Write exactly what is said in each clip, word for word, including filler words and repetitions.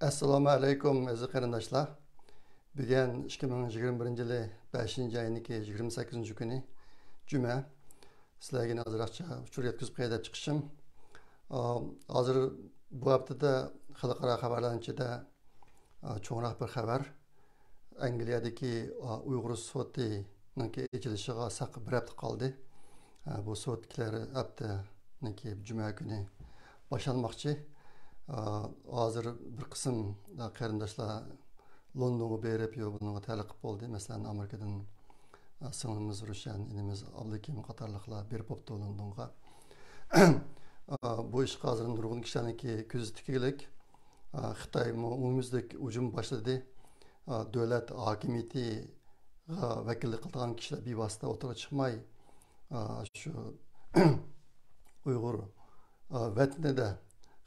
ئەسسالامۇ ئەلەيكۇم، ئەزىز قېرىنداشلار. بۈگۈن ئىككى مىڭ يىگىرمە بىرىنچى يىلى بەشىنچى ئاينىڭكى يىگىرمە سەككىزىنچى كۈنى، جۈمە. سىلەرگە يەنە ئازراقچە ئۇچۇر يەتكۈزۈپ قوياي دەپ چىقىشىم. ئا، ھازىر بۇ ھەپتىدە خەلقئارا خەۋەرلەرنىڭ ئىچىدە، ئا، چوڭراق بىر خەۋەر. ئەنگلىيەدىكى، ئا، ئۇيغۇر سوتىنىڭكى ئېچىلىشىغا ساق بىر ھەپتە قالدى. ئا، بۇ سوت كېلەر ھەپتىنىڭكى جۈمە كۈنى باشلانماقچى. ئا، ھازىر بىر قىسىم، ئا، قېرىنداشلار لوندونغا بېرىپ، يو، بۇنىڭغا تەلەق قىلىپ بولدى. مەسىلەن، ئامېرىكىدىن، ئا، سىڭلىمىز روشەن، ئىنىمىز ئابلىكىم قاتارلىقلار بېرىپ بوپتۇ لوندونغا. ئا، بۇ ئىشقا ھازىر نۇرغۇن كىشىلەرنىڭكى كۆزى تىكىلىك. ئا، خىتايمۇ ئومۇميۈزلۈك ھۇجۇم باشلىدى. ئا، دۆلەت ھاكىمىيىتىگە ۋەكىللىك قىلىدىغان كىشىلەر بىۋاسىتە ئوتتۇرىغا چىقماي، ئا، شۇ ئۇيغۇر، ئا، ۋەتىنىدە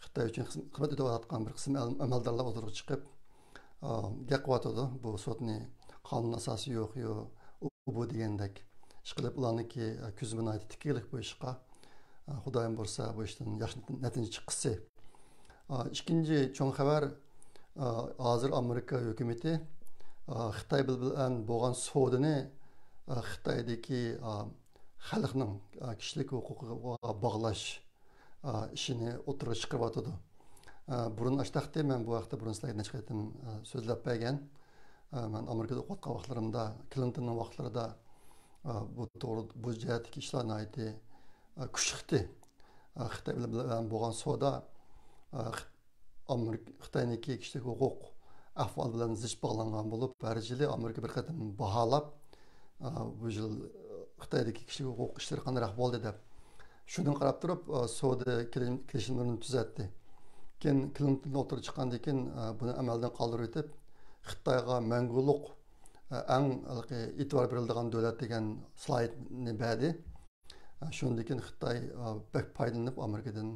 خىتاي ئۈچۈن خىز-، خىزمەت ئېتىۋاتقان بىر قىسىم ئەل-، ئەمەلدارلار ئوتتۇرىغا چىقىپ، ئا، گەپ قىلىۋاتىدۇ. بۇ سوتنى قانۇن ئاساسى يوق، يو، ئۇ بۇ دېگەندەك. ئىشقىلىپ، ئۇلارنىڭكى، ئا، كۆزىمۇ ناھايىتى تىكىلىك بۇ ئىشقا. ئا، خۇدايىم بۇيرۇسا، بۇ ئىشتىن ياخشى نەتىجە چىققۇسى. ئا، ئىككىنچى چوڭ خەۋەر، ئا، ھازىر ئامېرىكا ھۆكۈمىتى، ئا، خىتاي بىلەن بولغان سودىنى، ئا، خىتايدىكى، ئا، خەلقنىڭ، ئا، كىشىلىك ھوقۇقىغا باغلاش، ئا، ئىشىنى ئوتتۇرىغا چىقىرىۋاتىدۇ. ئا، بۇرۇن ئاشتاقتى، مەن بۇ ھەقتە بۇرۇن سىلەرگە نەچچە قېتىم، ئا، سۆزلەپ بەرگەن. ئا، مەن ئامېرىكىدا ئوقۇۋاتقان ۋاقىتلىرىمدا، كلىنتوننىڭ ۋاقىتلىرىدا، ئا، بۇ توغرا، بۇ جەھەتتىكى ئىشلار ناھايىتى، ئا، كۈچلۈكتى. ئا، خىتاي بىلەن بولغان سودا، ئا، خىت-، ئامېرىكا، خىتاينىڭكى كىشىلىك ھوقۇق ئەھۋالى بىلەن زىچ باغلانغان بولۇپ، ھەر يىلى ئامېرىكا بىر قېتىم باھالاپ، ئا، بۇ يىل خىتايدىكى كىشىلىك ھوقۇق ئىشلىرى قانداقراق بولدى دەپ، شۇنىڭغا قاراپ تۇرۇپ، ئا، سودا كېلىشىم-، كېلىشىملىرىنى تۈزەتتى. كېيىن كلىنتون ئوتتۇرىغا چىققاندىن كېيىن، ئا، بۇنى ئەمەلدىن قالدۇرۇۋېتىپ، خىتايغا مەڭگۈلۈك، ئا، ئەڭ ھېلىقى ئېتىبار بېرىلىدىغان دۆلەت دېگەن سلايدنى بەردى. شۇندىن كېيىن خىتاي، ئا، بەك پايدىلىنىپ ئامېرىكىدىن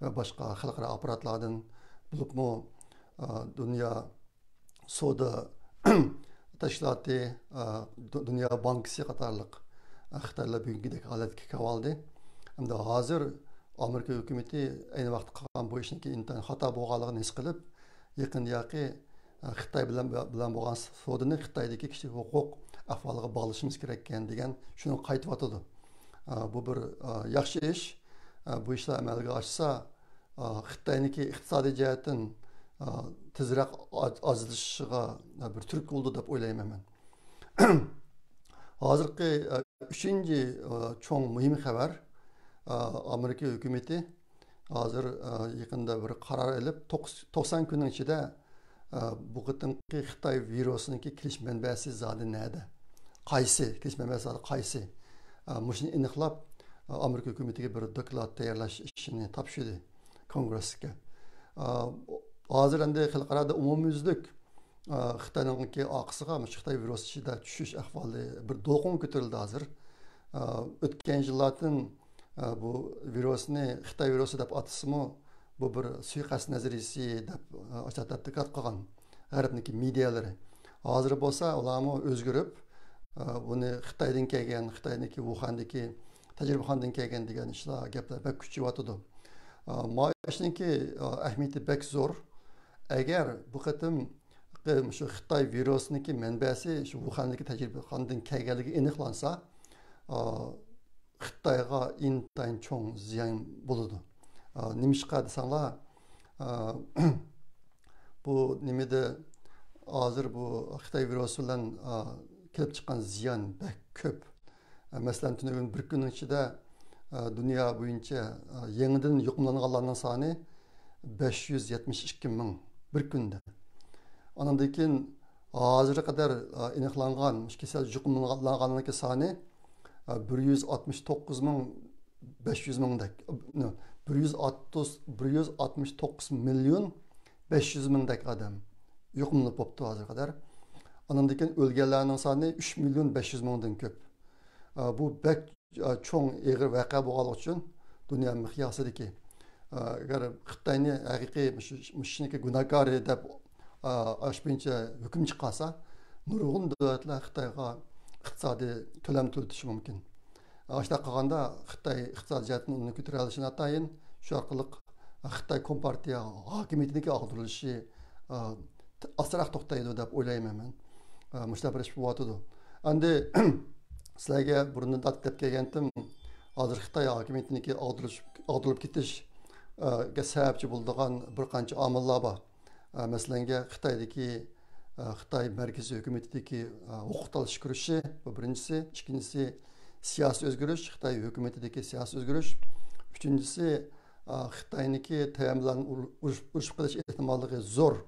ۋە باشقا خەلقئارا ئاپپاراتلاردىن، بولۇپمۇ، ئا، دۇنيا سودا تەشكىلاتى، ئا، دۇ-، دۇنيا بانكىسى قاتارلىق، ئا، خىتايلار بۈگۈنكىدەك ھالەتكە كېلىۋالدى. ئەمدى ھازىر ئامېرىكا ھۆكۈمىتى ئەينى ۋاقىتتا قىلغان بۇ ئىشنىڭكى ئىنتايىن خاتا بولغانلىقىنى ھېس قىلىپ، يېقىندىياقى، ئە، خىتاي بىلەن، بىلەن بولغان سودىنى خىتايدىكى كىشىلىك ھوقۇق ئەھۋالىغا باغلىشىمىز كېرەككەن دېگەن شۇنى قايتىۋاتىدۇ. ئە، بۇ بىر، ئە، ياخشى ئىش. ئە، بۇ ئىشلار ئەمەلگە ئاشسا، ئە، خىتاينىڭكى ئىقتىسادىي جەھەتتىن، ئە، تېزرەك ئاج-، ئاجىزلىشىشىغا، ئە، بىر تۈرتكە بولىدۇ دەپ ئويلايمەن مەن. ھازىرقى، ئە، ئۈچىنچى، ئە، چوڭ مۇھىم خەۋەر، ئە، ئامېرىكا ھۆكۈمىتى ھازىر، ئە، يېقىندا بىر قارار ئېلىپ، توقس-، توقسان كۈننىڭ ئىچىدە، ئە، بۇ قېتىمقى خىتاي ۋىرۇسىنىڭكى كېلىش مەنبەسى زادى نەدە؟ قايسى؟ كېلىش مەنبەسى زادى قايسى؟ ئە، مۇشۇنى ئېنىقلاپ، ئە، ئامېرىكا ھۆكۈمىتىگە بىر دوكلات تەييارلاش ئىشىنى تاپشۇردى كونگرېسكە. ئە، ھازىر ئەمدى خەلقئارادا ئومۇميۈزلۈك، ئە، خىتاينىڭكى ئارقىسىغا مۇشۇ خىتاي ۋىرۇسى ئىچىدە چۈشۈش ئەھۋالى بىر دولقۇن كۆتۈرۈلدى ھازىر. ئە، ئۆتكەن يىللاردىن، ئە، بۇ ۋىرۇسنى خىتاي ۋىرۇسى دەپ ئاتىسىمۇ، بۇ بىر سۇيىقەست نەزەرىيىسى دەپ، ئە، ئاشۇنداق تەتقىقات قىلغان غەربنىڭكى مېدىيالىرى. ھازىر بولسا ئۇلارمۇ ئۆزگىرىپ، ئە، بۇنى خىتايدىن كەلگەن، خىتاينىڭكى ۋۇخەندىكى تەجرىبىخانىدىن كەلگەن دېگەن ئىشلار، گەپلەر بەك كۈچىيىۋاتىدۇ. ئە، مانا شۇنىڭكى، ئە، ئەھمىيىتى بەك زور. ئەگەر بۇ قېتىم مۇشۇ خىتاي ۋىرۇسىنىڭكى مەنبەسى شۇ ۋۇخەندىكى تەجرىبىخانىدىن كەلگەنلىكى ئېنىقلانسا، ئا، خىتايغا ئىنتايىن چوڭ زىيان بولىدۇ. ئا، نېمىشقا دېسەڭلار، ئا، بۇ نېمىدە ھازىر بۇ خىتاي ۋىرۇسى بىلەن، ئا، كېلىپ چىققان زىيان بەك كۆپ. ئە، مەسىلەن، تۈنۈگۈن بىر كۈننىڭ ئىچىدە، ئە، دۇنيا بويىچە، ئە، يېڭىدىن يۇقۇملانغانلارنىڭ سانى بەش يۈز يەتمىش ئىككى مىڭ بىر كۈندە. ئانىڭدىن كېيىن ھازىرغا قەدەر، ئە، ئېنىقلانغان مۇشۇ كېسەل يۇقۇملانغانلارنىڭكى سانى، ئە، بىر يۈز ئاتمىش توققۇز مىڭ بەش يۈز مىڭدەك، نو، بىر يۈز ئاتمىش، بىر يۈز ئاتمىش توققۇز مىليون بەش يۈز مىڭدەك ئادەم يۇقۇملىنىپ بوپتۇ ھازىرغا قەدەر. ئانىڭدىن كېيىن ئۆلگەنلەرنىڭ سانى ئۈچ مىليون بەش يۈز مىڭدىن كۆپ. ئە، بۇ بەك، ئە، چوڭ، ئېغىر ۋەقە بولغانلىقى ئۈچۈن دۇنيا مىقياسىدىكى، ئە، ئەگەر خىتاينى ھەقىقىي مۇشۇ، مۇشۇ ئىشنىڭكى گۇناھكارى دەپ، ئە، ئاشۇ بويىچە ھۆكۈم چىقارسا، نۇرغۇن دۆلەتلەر خىتايغا ئىقتىسادىي تۆلەم تۆلىتىشى مۇمكىن. ئاشۇنداق قىلغاندا خىتاي ئىقتىسادىي جەھەتتىن ئۇنى كۆتۈرەلىشى ناتايىن، شۇ ئارقىلىق خىتاي كومپارتىيە ھاكىمىيىتىنىڭكى ئاغدۇرۇلۇشى، ئاسراق توختايدۇ دەپ ئويلايمەن مەن. مۇشۇنداق بىر ئىش بولۇۋاتىدۇ. ئەمدى سىلەرگە بۇرۇندىن تارتىپ دەپ كەلگەنتىم، ھازىر خىتاي ھاكىمىيىتىنىڭكى ئاغدۇرۇلۇپ كېتىشىگە سەۋەبچى بولىدىغان بىر قانچە ئامىللار بار. مەسىلەنگە، خىتايدىكى، خىتاي مەركىزىي ھۆكۈمىتىدىكى ھوقۇق تالىشىش كۈرىشى، بۇ بىرىنچىسى. ئىككىنچىسى، سىياسىي ئۆزگىرىش، خىتاي ھۆكۈمىتىدىكى سىياسىي ئۆزگىرىش. ئۈچىنچىسى، خىتاينىڭكى تەيۋەن بىلەن ئۇر-، ئۇرۇش-، ئۇرۇشۇپ قېلىش ئېھتىماللىقى زور.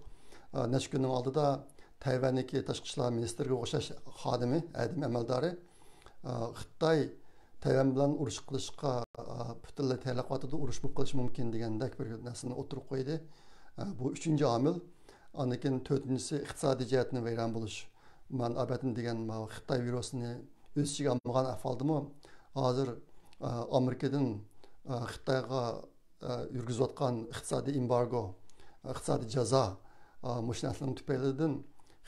نەچچە كۈننىڭ ئالدىدا تەيۋەننىڭكى تاشقى ئىشلار مىنىستىرىگە ئوخشاش خادىمى، ئەدمى ئەمەلدارى، خىتاي تەيۋەن بىلەن ئۇرۇش قىلىشقا پۈتۈنلەي تەييارلىق قىلىۋاتىدۇ، ئۇرۇش بولۇپ قېلىشى مۇمكىن دېگەندەك بىر نەرسىنى ئوتتۇرىغا قويدى. بۇ ئۈچىنچى ئامىل. ئاندىن كېيىن تۆتىنچىسى ئىقتىسادىي جەھەتتىن ۋەيران بولۇش. مەن ئابەتتىن دېگەن ماۋۇ خىتاي ۋىرۇسىنى ئۆز ئىچىگە ئالمىغان ئەھۋالدىمۇ، ھازىر ئامېرىكىدىن خىتايغا يۈرگۈزۈۋاتقان ئىقتىسادىي ئېمبارگو، ئىقتىسادىي جازا، مۇشۇ نەرسىلەرنىڭ تۈپەيلىدىن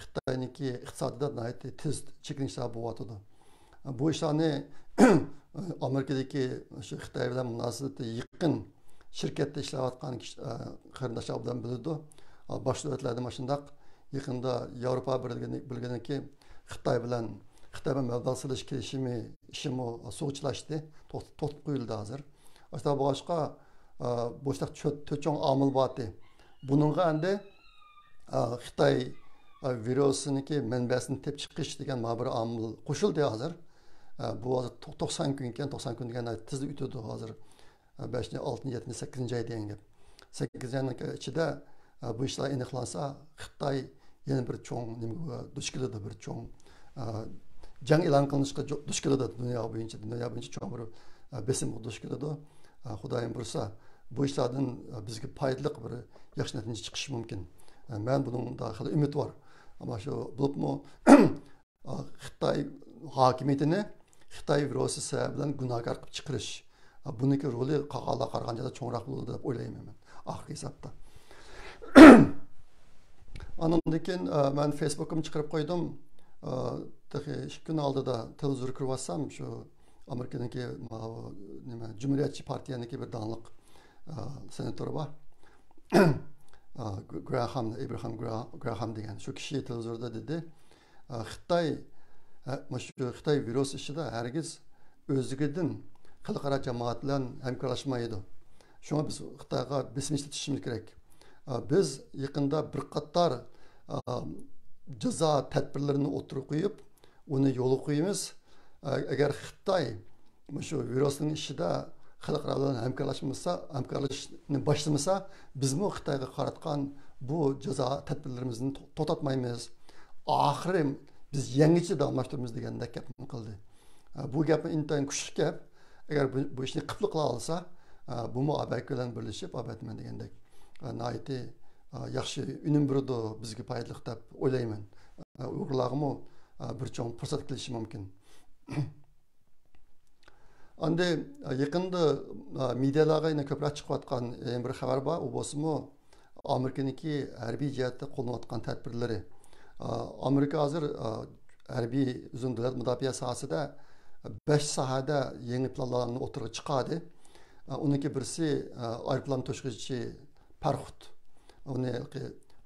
خىتاينىڭكى ئىقتىسادىدا ناھايىتى تېز چېكىنىشلەر بولۇۋاتىدۇ. بۇ ئىشلارنى ئامېرىكىدىكى شۇ خىتاي بىلەن مۇناسىۋىتى يېقىن شىركەتتە ئىشلەۋاتقان كىشى، قېرىنداشلار ئوبدان بىلىدۇ. باشقا دۆلەتلەردە مۇشۇنداق. يېقىندا ياۋروپا بىرلىكى، بىرلىكى خىتاي بىلەن، خىتاي بىلەن مەبلەغ سېلىش كېلىشىمى ئىشىمۇ سۇغا چىلاشتى. توختىتىپ قويۇلدى ھازىر. ئاشۇنداق بولغاچقا، بۇ ئىشتا تۆت چوڭ ئامىل بارتى. بۇنىڭغا ئەمدى خىتاي ۋىرۇسىنىڭكى مەنبەسىنى تېپىپ چىقىش دېگەن مانا بىر ئامىل قوشۇلدى ھازىر. بۇ ھازىر توقسان كۈنكەن، توقسان كۈن دېگەن تېزلا ئۆتىدۇ ھازىر. بەشىنچى، ئالتىنچى، يەتتىنچى، سەككىزىنچى ئاي دېگەن گەپ. سەككىز ئاينىڭ ئىچىدە بۇ ئىشلار ئېنىقلانسا، خىتاي يەنە بىر چوڭ نېمىگە دۇچ كېلىدۇ، بىر چوڭ جەڭ ئېلان قىلىنىشقا دۇچ كېلىدۇ. دۇنيا بويىچە، دۇنيا بويىچە چوڭ بىر بېسىمغا دۇچ كېلىدۇ. خۇدايىم بۇيرۇسا، بۇ ئىشلاردىن بىزگە پايدىلىق بىر ياخشى نەتىجە چىقىشى مۇمكىن. مەن بۇنىڭدا خېلى ئۈمىدۋار. ئەمما شۇ بولۇپمۇ خىتاي ھاكىمىيىتىنى خىتاي ۋىرۇسى سەۋەبى بىلەن گۇناھكار قىلىپ چىقىرىش، بۇنىڭكى رولى قالغانلارغا قارىغاندا چوڭراق بولىدۇ دەپ ئويلايمەن مەن، ئاخىرقى ھېسابتا. ئاندىن كېيىن، ئە، مەن فېيسبۇكۇمنى چىقىرىپ قويدۇم. ئە، تېخى ئىككى كۈن ئالدىدا تېلېۋىزور كۆرۈۋاتسام، شۇ ئامېرىكىنىڭكى ماۋۇ نېمە، جۇمھۇرىيەتچى پارتىيەنىڭكى بىر داڭلىق، ئە، سېناتورى بار. ئە، گراخام، ئەبراھام گرا-، گراخام دېگەن شۇ كىشى تېلېۋىزوردا دېدى، ئە، خىتاي، ئە، مۇشۇ خىتاي ۋىرۇس ئىشىدا ھەرگىز ئۆزلۈكىدىن خەلقئارا جامائەت بىلەن ھەمكارلاشمايدۇ. شۇڭا بىز خىتايغا بېسىم ئىشلىتىشىمىز كېرەك. ئە، بىز يېقىندا بىر قاتار، ئە، جازا تەدبىرلىرىنى ئوتتۇرىغا قويۇپ، ئۇنى يولغا قويىمىز. ئە-، ئەگەر خىتاي مۇشۇ ۋىرۇسنىڭ ئىچىدە خەلقئارا بىلەن ھەمكارلاشمىسا، ھەمكارلىشىشنى باشلىمىسا، بىزمۇ خىتايغا قاراتقان بۇ جازا تەدبىرلىرىمىزنى تو-، توختاتمايمىز. ئاخىرى بىز يەڭگۈچە داۋاملاشتۇرىمىز دېگەندەك گەپنى قىلدى. ئە، بۇ گەپمۇ ئىنتايىن كۈچلۈك گەپ. ئەگەر بۇ، بۇ ئىشنى قىپلا قىلالىسا، ئە، بۇمۇ ئابەك بىلەن بىرلىشىپ، ئابەتمەن دېگەندەك، ئە، ناھايىتى، ئە، ياخشى ئۈنۈم بېرىدۇ، بىزگە پايدىلىق دەپ ئويلايمەن. ئە، ئۇيغۇرلارغىمۇ، ئە، بىر چوڭ پۇرسەت كېلىشى مۇمكىن. ئاندى، ئە، يېقىندا، ئە، مېدىيالارغا يەنە كۆپرەك چىقىۋاتقان يەنە بىر خەۋەر بار. ئۇ بولسىمۇ ئامېرىكىنىڭكى ھەربىي جەھەتتە قوللىنىۋاتقان تەدبىرلىرى. ئە، ئامېرىكا ھازىر، ئە، ھەربىي ئۆزىنىڭ دۆلەت مۇداپىئە ساھەسىدە بەش ساھەدە يېڭى پىلانلارنى ئوتتۇرىغا چىقاردى. ئە، ئۇنىڭكى بىرسى، ئە، ئايروپىلان توشۇغۇچى پاراخوت. ئۇنى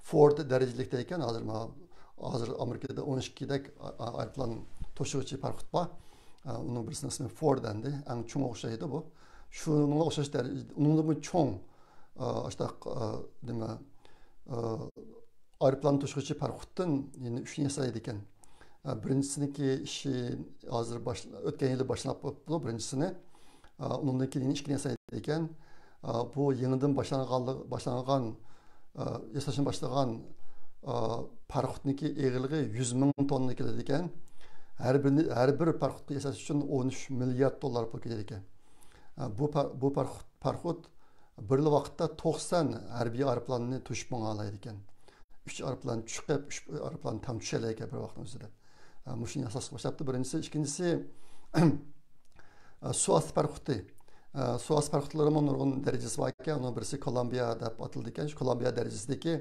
فورد دەرىجىلىك دەيدىكەن، ھازىر ما-، ھازىر ئامېرىكىدا ئون ئىككىدەك ئا-، ئا-، ئايروپىلان توشۇغۇچى پاراخوت بار. ئا، ئۇنىڭ بىرسىنىڭ ئىسمى فورد ئەمدى، ئەڭ چوڭى ئوخشايدۇ بۇ. شۇنىڭغا ئوخشاش دەرىجىدە، ئۇنىڭدىنمۇ چوڭ، ئا، ئاشۇنداق، ئا، نېمە، ئا، ئايروپىلان توشۇغۇچى پاراخوتتىن يەنە ئۈچنى ياسايدىكەن. ئا، بىرىنچىسىنىڭكى ئىشى ھازىر باش-، ئۆتكەن يىلى باشلاپ بوپتۇ، بىرىنچىسىنى. ئۇنىڭدىن كېيىن ئىككىنى ياسايدىكەن. بۇ يېڭىدىن باشلانغانلىق-، باشلانغان، ياساشنى باشلىغان پاراخوتنىڭكى ئېغىرلىقى يۈز مىڭ توننا كېلىدىكەن. ھەر بىرنى، ھەر بىر پاراخوتقا ياساش ئۈچۈن ئون ئۈچ مىليارد دوللار پۇل كېتىدىكەن. بۇ پا-، بۇ پاراخوت، پاراخوت بىرلا ۋاقىتتا توقسان ھەربىي ئايروپىلاننى توشۇپ ماڭالايدىكەن. ئۈچ ئايروپىلان چىقىپ، ئۈچ ئايروپىلان تەڭ چۈشەلەيدىكەن بىر ۋاقىتنىڭ ئۆزىدە. ئە، مۇشۇنى ياساشقا باشلاپتۇ، بىرىنچىسى. ئىككىنچىسى، ئە، سۇ ئاستى پاراخوتى. ئە، سۇ ئاستى پاراخوتلىرىمۇ نۇرغۇن دەرىجىسى بار ئىكەن. ئۇنىڭ بىرسى كولومبىيا دەپ ئاتىلىدىكەن. شۇ كولومبىيا دەرىجىسىدىكى،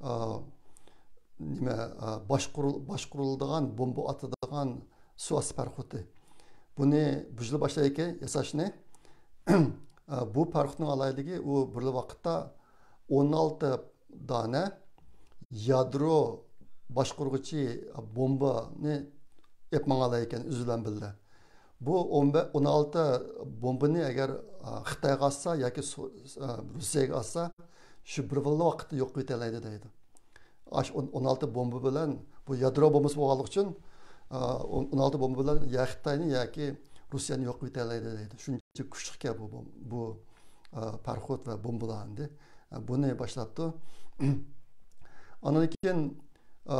ئە، نېمە، ئە، باشقۇرۇل-، باشقۇرۇلىدىغان، بومبا ئاتىدىغان سۇ ئاستى پاراخوتى. بۇنى بۇ يىل باشلايدىكەن ياساشنى. ئە، بۇ پاراخوتنىڭ ئالاھىدىلىكى، ئۇ بىرلا ۋاقىتتا ئون ئالتە دانە يادرو باشقۇرغۇچى بومبىنى ئېلىپ ماڭالايكەن ئۆزى بىلەن بىللە. بۇ ئون بەش، ئون ئالتە بومبىنى ئەگەر، ئا، خىتايغا ئاتسا ياكى سو-، ئا، روسىيەگە ئاتسا، شۇ بىر ۋاقىتتا يوق قىلىۋېتەلەيدۇ دەيدۇ. ئاش ئون، ئون ئالتە بومبا بىلەن، بۇ يادرو بومبىسى بولغانلىقى ئۈچۈن، ئا، ئون، ئون ئالتە بومبا بىلەن يا خىتاينى ياكى روسىيەنى يوق قىلىۋېتەلەيدۇ دەيدۇ. شۇنچە كۈچلۈككەن بۇ بوم-، بۇ، ئا، پاراخوت ۋە بومبىلار ئەمدى. ئا، بۇنى باشلاپتۇ. ئاندىن كېيىن، ئا،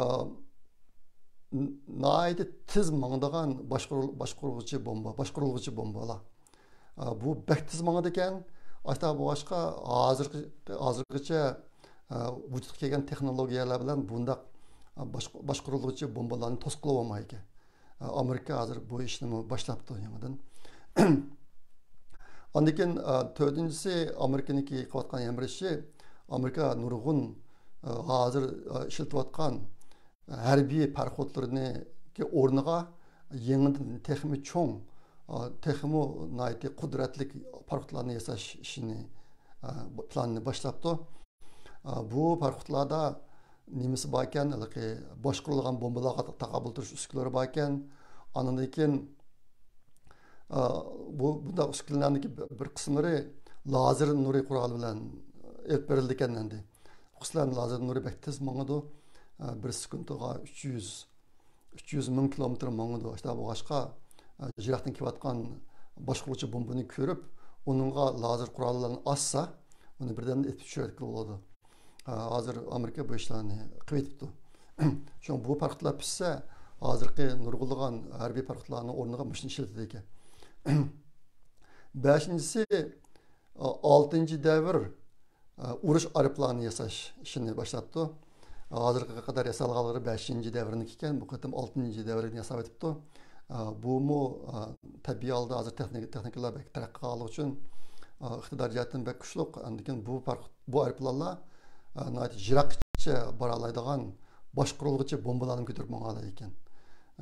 ن-، ناھايىتى تېز ماڭىدىغان باشقۇرۇل-، باشقۇرغۇچى بومبا، باشقۇرۇلغۇچى بومبىلار. ئا، بۇ بەك تېز ماڭىدىكەن. ئاشۇنداق بولغاچقا ھازىرغا-، ھازىرغىچە، ئا، ۋۇجۇدقا كەلگەن تېخنولوگىيەلەر بىلەن بۇنداق، ئا، باشقۇ-، باشقۇرۇلغۇچى بومبىلارنى توسقىلى بولمايدىكەن. ئا، ئامېرىكا ھازىر بۇ ئىشنىمۇ باشلاپتۇ يېڭىدىن. ئاندىن كېيىن، ئا، تۆتىنچىسى ئامېرىكىنىڭكى قىلىۋاتقان يەنە بىر ئىشى، ئامېرىكا نۇرغۇن، ئا، ھازىر، ئا، ئىشلىتىۋاتقان ھەربىي پاراخوتلىرىنىڭكى ئورنىغا يېڭىدىن تېخىمۇ چوڭ، ئا، تېخىمۇ ناھايىتى قۇدرەتلىك پاراخوتلارنى ياساش ئىشىنى، ئا، پىلانىنى باشلاپتۇ. ئا، بۇ پاراخوتلاردا نېمىسى باركەن؟ ھېلىقى باشقۇرۇلغان بومبىلارغا تاقابىل تۇرۇش ئۈسكۈنىلىرى باركەن. ئاندىن كېيىن، ئا، بۇ، بۇنداق ئۈسكۈنىلەرنىڭكى بىر قىسىملىرى لازېر نۇرى قورالى بىلەن ئېلىپ بېرىلىدىكەن ئەمدى. خۇسۇسەن لازېر نۇرى بەك تېز ماڭىدۇ. ئا، بىر سېكۇنتىغا ئۈچ يۈز، ئۈچ يۈز مىڭ كىلومېتىر ماڭىدۇ. ئاشۇنداق بولغاچقا، ئا، يىراقتىن كېلىۋاتقان باشقۇرغۇچى بومبىنى كۆرۈپ، ئۇنىڭغا لازېر قوراللارنى ئاتسا، ئۇنى بىردەمدە ئېتىپ چۈشۈرەتكىلى بولىدۇ. ئا، ھازىر ئامېرىكا بۇ ئىشلارنى قىلىۋېتىپتۇ. شۇڭا بۇ پاراخوتلار پۈتسە، ھازىرقى نۇرغۇنلىغان ھەربىي پاراخوتلارنىڭ ئورنىغا مۇشۇنى ئىشلىتىدىكەن. بەشىنچىسى، ئا، ئالتىنچى دەۋر، ئا، ئۇرۇش ئايروپىلانى ياساش ئىشىنى باشلاپتۇ. ھازىرغا قەدەر ياسالغانلىرى بەشىنچى دەۋرنىڭكى ئىكەن، بۇ قېتىم ئالتىنچى دەۋرنى ياساۋېتىپتۇ. ئا، بۇمۇ، ئا، تەبىئىي ھالدا ھازىر تېخنىك-، تېخنىكىلار بەك تەرەققىي قىلغانلىقى ئۈچۈن، ئا، ئىقتىدار جەھەتتىن بەك كۈچلۈك. ئاندىن كېيىن بۇ پار-، بۇ ئايروپىلانلار، ئا، ناھايىتى يىراققىچە بارالايدىغان باشقۇرۇلغۇچى بومبىلارنى كۆتۈرۈپ ماڭالايدىكەن.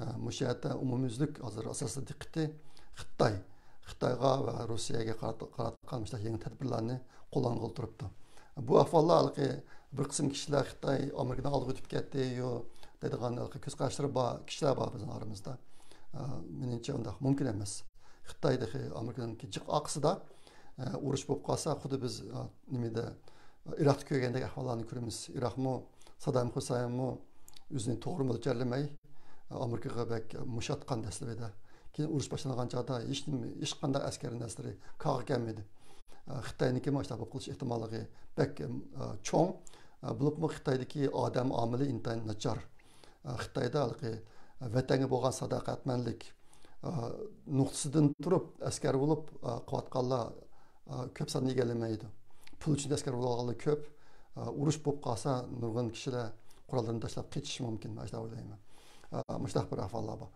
ئا، مۇشۇ يەردە ئومۇميۈزلۈك ھازىر ئاساسلىق دىققىتى خىتاي، خىتايغا ۋە روسىيەگە قارات-، قاراتقان مۇشۇنداق يېڭى تەدبىرلەرنى قوللانغىلى تۇرۇپتۇ. بۇ ئەھۋاللار ھېلىقى بىر قىسىم كىشىلەر خىتاي ئامېرىكىدىن ئالغا ئۆتۈپ كەتتى يو دەيدىغان ھېلىقى كۆز قاراشلىرى بار كىشىلەر بار بىزنىڭ ئارىمىزدا. ئا، مېنىڭچە ئۇنداق مۇمكىن ئەمەس. خىتاي تېخى ئامېرىكىنىڭكى جىق ئارقىسىدا، ئا، ئۇرۇش بولۇپ قالسا خۇددى بىز، ئا، نېمىدە، ئىراقتا كۆرگەندەك ئەھۋاللارنى كۆرىمىز. ئىراقمۇ سادام خۇسەينمۇ ئۆزىنى توغرا مۆلچەرلىمەي، ئامېرىكىغا بەك مۇش ئاتقان دەسلىپىدە. كېيىن ئۇرۇش باشلانغان چاغدا ھېچ نېمە، ھېچقانداق ئەسكەرىي نەرسىلىرى كارغا كەلمىدى. خىتاينىڭكىمۇ ئاشۇنداق بولۇپ قېلىش ئېھتىماللىقى بەك، ئا، چوڭ. بولۇپمۇ خىتايدىكى ئادەم ئامىلى ئىنتايىن ناچار. خىتايدا ھېلىقى ۋەتەنگە بولغان ساداقەتمەنلىك، ئا، نۇقتىسىدىن تۇرۇپ ئەسكەر بولۇپ، ئا، قىلىۋاتقانلار، ئا، كۆپ ساننى ئىگىلىمەيدۇ. پۇل ئۈچۈن ئەسكەر بولۇۋالغانلار كۆپ. ئا، ئۇرۇش بولۇپ قالسا نۇرغۇن كىشىلەر قوراللىرىنى تاشلاپ قېچىشى مۇمكىن، ئاشۇنداق ئويلايمەن. ئا، مۇشۇنداق بىر ئەھۋاللار بار.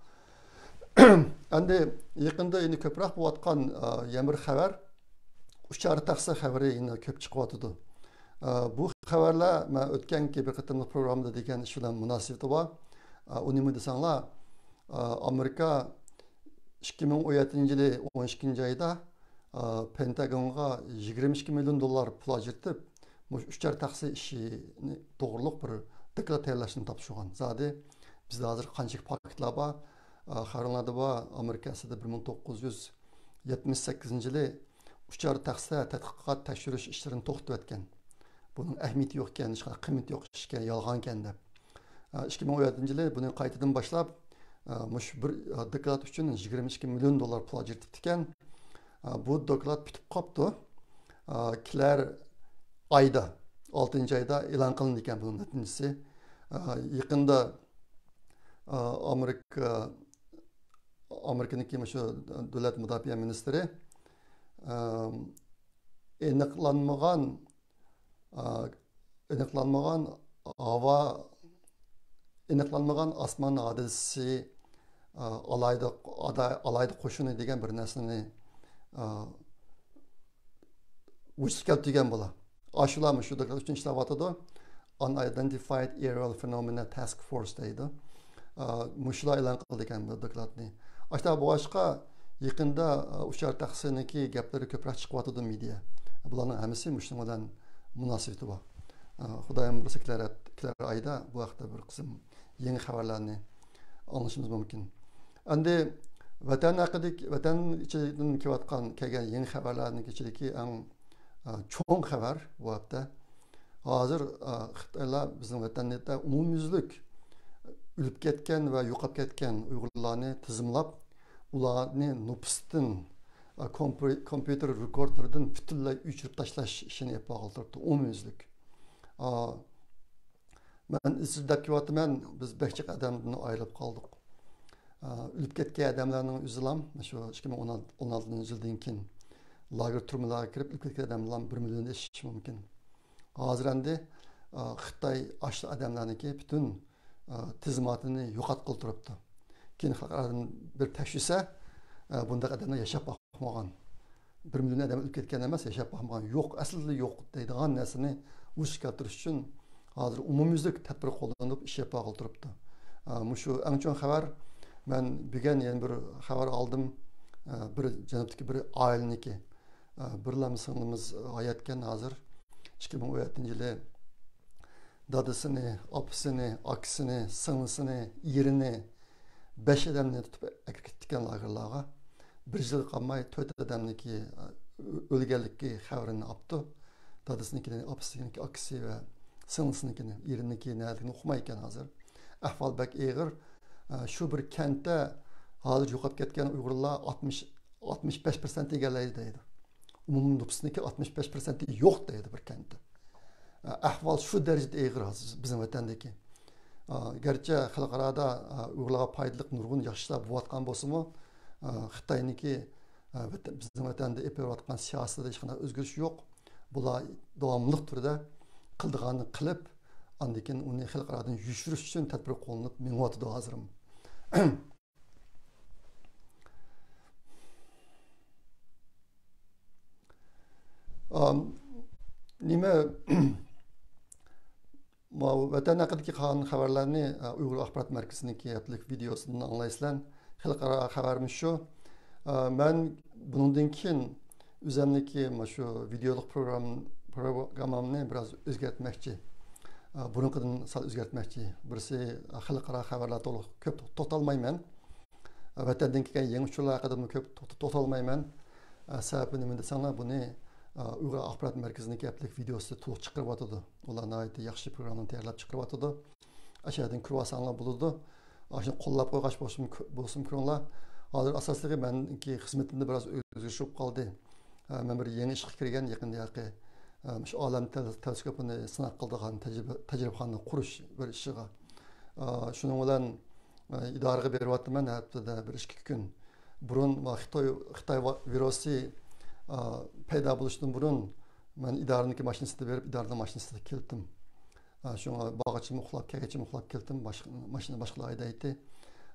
ئەمدى يېقىندا يەنە كۆپرەك بولۇۋاتقان، ئا، يەنە بىر خەۋەر، ئۇچار تەخسە خەۋىرى يەنە كۆپ چىقىۋاتىدۇ. ئا، بۇ خەۋەرلەر مەن ئۆتكەنكى بىر قېتىملىق پروگراممىدا دېگەن ئىش بىلەن مۇناسىۋىتى بار. ئا، ئۇ نېمە دېسەڭلار، ئا، ئامېرىكا ئىككى مىڭ ئون يەتتىنچى يىلى ئون ئىككىنچى ئايدا، ئا، پېنتاگونغا يىگىرمە ئىككى مىليون دوللار پۇل ئاجرىتىپ، مۇشۇ ئۇچار تەخسە ئىشى توغرۇلۇق بىر دوكلات تەييارلاشنى تاپشۇرغان. زادى بىزدە ھازىر قانچىلىك پاكىتلار بار، ئا، خەۋىرىڭلاردا بار، ئامېرىكا ئەسلىدە بىر مىڭ توققۇز يۈز يەتمىش سەككىزىنچى يىلى ئۇچار تەخسە تەتقىقات تەكشۈرۈش ئىشلىرىنى توختىتىۋەتكەن. بۇنىڭ ئەھمىيىتى يوق ئىكەن، ھېچقانداق قىممىتى يوق ئىش ئىكەن، يالغان ئىكەن دەپ. ئىككى مىڭ ئون يەتتىنچى يىلى بۇنى قايتىدىن باشلاپ، مۇشۇ بىر دوكلات ئۈچۈن يىگىرمە ئىككى مىليون دوللار پۇل ئاجرىتىپتىكەن. بۇ دوكلات پۈتۈپ قاپتۇ. كېلەر ئايدا، ئالتىنچى ئايدا ئېلان قىلىنىدىكەن بۇنىڭ نەتىجىسى. يېقىندا ئامېرىكا، ئامېرىكىنىڭكى مۇشۇ دۆلەت مۇداپىئە مىنىستىرى ئېنىقلانمىغان، ئېنىقلانمىغان ھاۋا، ئېنىقلانمىغان ئاسمان ھادىسىسى، ئالاھىدە، ئالاھىدە قوشۇنى دېگەن بىر نەرسىنى ۋۇجۇدقا كەلتۈرگەن بۇلار. ئاشۇلار مۇشۇ دوكلات ئۈچۈن ئىشلەۋاتىدۇ. Unidentified Aerial Phenomena Task Force دەيدۇ. ئا، مۇشۇلار ئېلان قىلىدىكەن بۇ دوكلاتنى. ئاشۇنداق بولغاچقا، يېقىندا، ئا، ئۇچار تەخسىنىڭكى گەپلىرى كۆپرەك چىقىۋاتىدۇ مېدىيا. بۇلارنىڭ ھەممىسى مۇشۇنىڭ بىلەن مۇناسىۋىتى بار. ئە، خۇدايىم بۇيرۇسا كېلەر ھەپ-، كېلەر ئايدا بۇ ھەقتە بىر قىسىم يېڭى خەۋەرلەرنى ئاڭلىشىمىز مۇمكىن. ئەمدى ۋەتەن ھەققىدىكى، ۋەتەن ئىچىدىن كېلىۋاتقان، كەلگەن يېڭى خەۋەرلەرنىڭ ئىچىدىكى ئەڭ، ئە، چوڭ خەۋەر بۇ ھەپتە. ھازىر، ئە، خىتايلار بىزنىڭ ۋەتەندە ئومۇميۈزلۈك ئۆلۈپ كەتكەن ۋە يوقاپ كەتكەن ئۇيغۇرلارنى تىزىملاپ، ئۇلارنى نوپۇستىن، ئە، كومپيۇ-، كومپيۇتېر رېكوردلىرىدىن پۈتۈنلەي ئۆچۈرۈپ تاشلاش ئىشىنى ئېلىپ بارغىلى تۇرۇپتۇ، ئومۇميۈزلۈك. ئا، مەن ئىزچىل دەپ كېلىۋاتىمەن، بىز بەك جىق ئادەمدىن ئايرىلىپ قالدۇق. ئا، ئۆلۈپ كەتكەن ئادەملەرنىڭ ئۆزىلام شۇ ئىككى مىڭ ئون ئالتىنچى يىلدىن كېيىن لاگېر تۈرمىلەرگە كىرىپ ئۆلۈپ كەتكەن ئادەملەر بىر مىليون ئېشىشى مۇمكىن. ھازىر ئەمدى، ئا، خىتاي ئاشۇ ئادەملەرنىڭكى پۈتۈن، ئا، تىزىماتىنى يوقاتقىلى تۇرۇپتۇ. كېيىن خەلقئارادىن بىر تەكشۈرسە، ئا، بۇنداق ئادەملەر ياشاپ باقمىغان. بىر مىليون ئادەم ئۆلۈپ كەتكەن ئەمەس، ياشاپ باقمىغان، يوق، ئەسلىدە يوق دەيدىغان نەرسىنى ۋۇجۇدقا كەلتۈرۈش ئۈچۈن ھازىر ئومۇميۈزلۈك تەدبىر قوللىنىپ ئىش ئېلىپ بارغىلى تۇرۇپتۇ. ئا، مۇشۇ ئەڭ چوڭ خەۋەر. مەن بۈگۈن يەنە بىر خەۋەر ئالدىم. ئا، بىر جەنۇبتىكى بىر ئائىلىنىڭكى، ئا، بىرلا سىڭلىمىز ھاياتكەن ھازىر. ئىككى مىڭ ئون يەتتىنچى يىلى دادىسىنى، ئاپىسىنى، ئاكىسىنى، سىڭلىسىنى، ئېرىنى، بەش ئادەمنى تۇتۇپ ئەكىرىپ كېتىپتىكەن لاگېرلارغا. بىر يىلغا قالماي تۆت ئادەمنىكى، ئۆ-، ئۆلگەنلىكى خەۋىرىنى ئاپتۇ. دادىسىنىڭكىنى، ئاپىسىنىڭكى، ئاكىسى ۋە سىڭلىسىنىڭكىنى، ئېرىنىڭكى نەدىكىنى ئۇقمايدىكەن ھازىر. ئەھۋال بەك ئېغىر. ئە، شۇ بىر كەنتتە ھازىر يوقاپ كەتكەن ئۇيغۇرلار ئاتمىش، ئاتمىش بەش پىرسەنت ئىگىلەيدۇ دەيدۇ. ئومۇمىي نوپۇسنىڭكى ئاتمىش بەش پىرسەنتى يوق دەيدۇ بىر كەنتتە. ئە، ئەھۋال شۇ دەرىجىدە ئېغىر ھازىر بىزنىڭ ۋەتەندىكى. ئا، گەرچە خەلقئارادا، ئا، ئۇيغۇرلارغا پايدىلىق نۇرغۇن ياخشى ئىشلار بولۇۋاتقان بولسىمۇ، ئا، خىتاينىڭكى، ئا، ۋەتەن-، بىزنىڭ ۋەتەندە ئېلىپ بېرىۋاتقان سىياسىتىدە ھېچقانداق ئۆزگىرىش يوق. بۇلار داۋاملىق تۈردە قىلىدىغاننى قىلىپ، ئاندىن كېيىن ئۇنى خەلقئارادىن يوشۇرۇش ئۈچۈن تەدبىر قوللىنىپ مېڭىۋاتىدۇ ھازىرمۇ. ئام، نېمە، ماۋۇ ۋەتەن ھەققىدىكى قالغان خەۋەرلەرنى، ئە، ئۇيغۇر ئاخبارات مەركىزىنىڭكى ھەپتىلىك ۋىدېئوسىدىن ئاڭلايسىلەر. خەلقئارا خەۋەرمۇ شۇ. ئە، مەن بۇنىڭدىن كېيىن ئۆزەمنىكى مانا شۇ ۋىدېئولۇق پروگرام-، پروگراممامنى بىراز ئۆزگەرتمەكچى. ئە، بۇرۇنقىدىن سەل ئۆزگەرتمەكچى. بىرسى، خەلقئارا خەۋەرلەر توغرۇلۇق كۆپ توختالمايمەن. ۋەتەندىن كەلگەن يېڭى ئۇچۇرلار ھەققىدىمۇ كۆپ توختا-، توختالمايمەن. ئە، سەۋەبى نېمە دېسەڭلار، بۇنى، ئە، ئۇيغۇر ئاخبارات مەركىزىنىڭكى ھەپتىلىك ۋىدېئوسىدا تولۇق چىقىرىۋاتىدۇ. ئۇلار ناھايىتى ياخشى پروگراممىنى تەييارلاپ چىقىرىۋاتىدۇ. ئاشۇ يەردىن كۆرۈۋالساڭلار بولىدۇ. ئاشۇنى قوللاپ قويغاچ بولسۇن، بولسۇن كۆرۈڭلار. ھازىر ئاساسلىقى مەنكى خىزمىتىمدە بىراز ئۆزگىرىش بولۇپ قالدى. ئە، مەن بىر يېڭى ئىشقا كىرگەن يېقىندا ھېلىقى، ئە، مۇشۇ ئالەم تېل-، تېلېسكوپىنى سىناق قىلىدىغان تەجرىبە-، تەجرىبىخانا قۇرۇش بىر ئىشىغا. ئە، شۇنىڭ بىلەن، ئە، ئىدارىگە بېرىۋاتىمەن ھەپتىدە بىر ئىككى كۈن. بۇرۇن ما خىتاي، خىتاي ۋا-، ۋىرۇسى، ئە، پەيدا بولۇشتىن بۇرۇن مەن ئىدارىنىڭكى ماشىنىسىدا بېرىپ، ئىدارىنىڭ ماشىنىسىدا كەلدىم. ئە، شۇڭا بارغۇچىمۇ ئۇخلاپ، كەلگۈچىمۇ ئۇخلاپ كەلدىم. باش-، ماشىنا باشقىلار ھەيدەيتتى.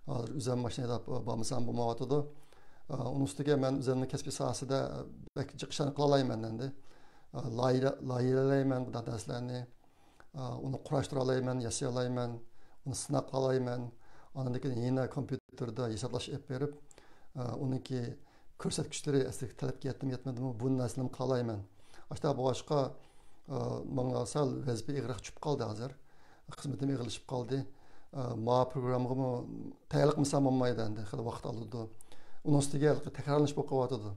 ھازىر ئۆزۈم ماشىنا ھەيدەپ بارمىسام بولمايۋاتىدۇ. ئە، ئۇنىڭ ئۈستىگە مەن ئۆزۈمنىڭ كەسپىي ساھەسىدە بەك جىق ئىشلارنى قىلالايمەن ئەمدى. ئە، لايىھە-، لايىھەلەيمەن بۇنداق نەرسىلەرنى. ئە، ئۇنى قۇراشتۇرالايمەن، ياسىيالايمەن، ئۇنى سىناق قىلالايمەن. ئاندىن كېيىن يەنە كومپيۇتېردا ھېسابلاش ئېلىپ بېرىپ، ئە، ئۇنىڭكى كۆرسەتكۈچلىرى ئەسلىگە تەلەپكە يەتتىمۇ يەتمىدىمۇ، بۇ نەرسىلەرنى قىلالايمەن. ئاشۇنداق بولغاچقا، ئە، ماڭا سەل ۋەزىپە ئېغىرراق چۈشۈپ قالدى ھازىر. خىزمىتىم ئېغىرلىشىپ قالدى. ئە، ما پروگراممىغىمۇ تەييارلىق قىلمىسام بولمايدۇ ئەمدى، خېلى ۋاقىت ئالىدۇ. ئۇنىڭ ئۈستىگە ھېلىقى تەكرارلىنىش بولۇپ قېلىۋاتىدۇ.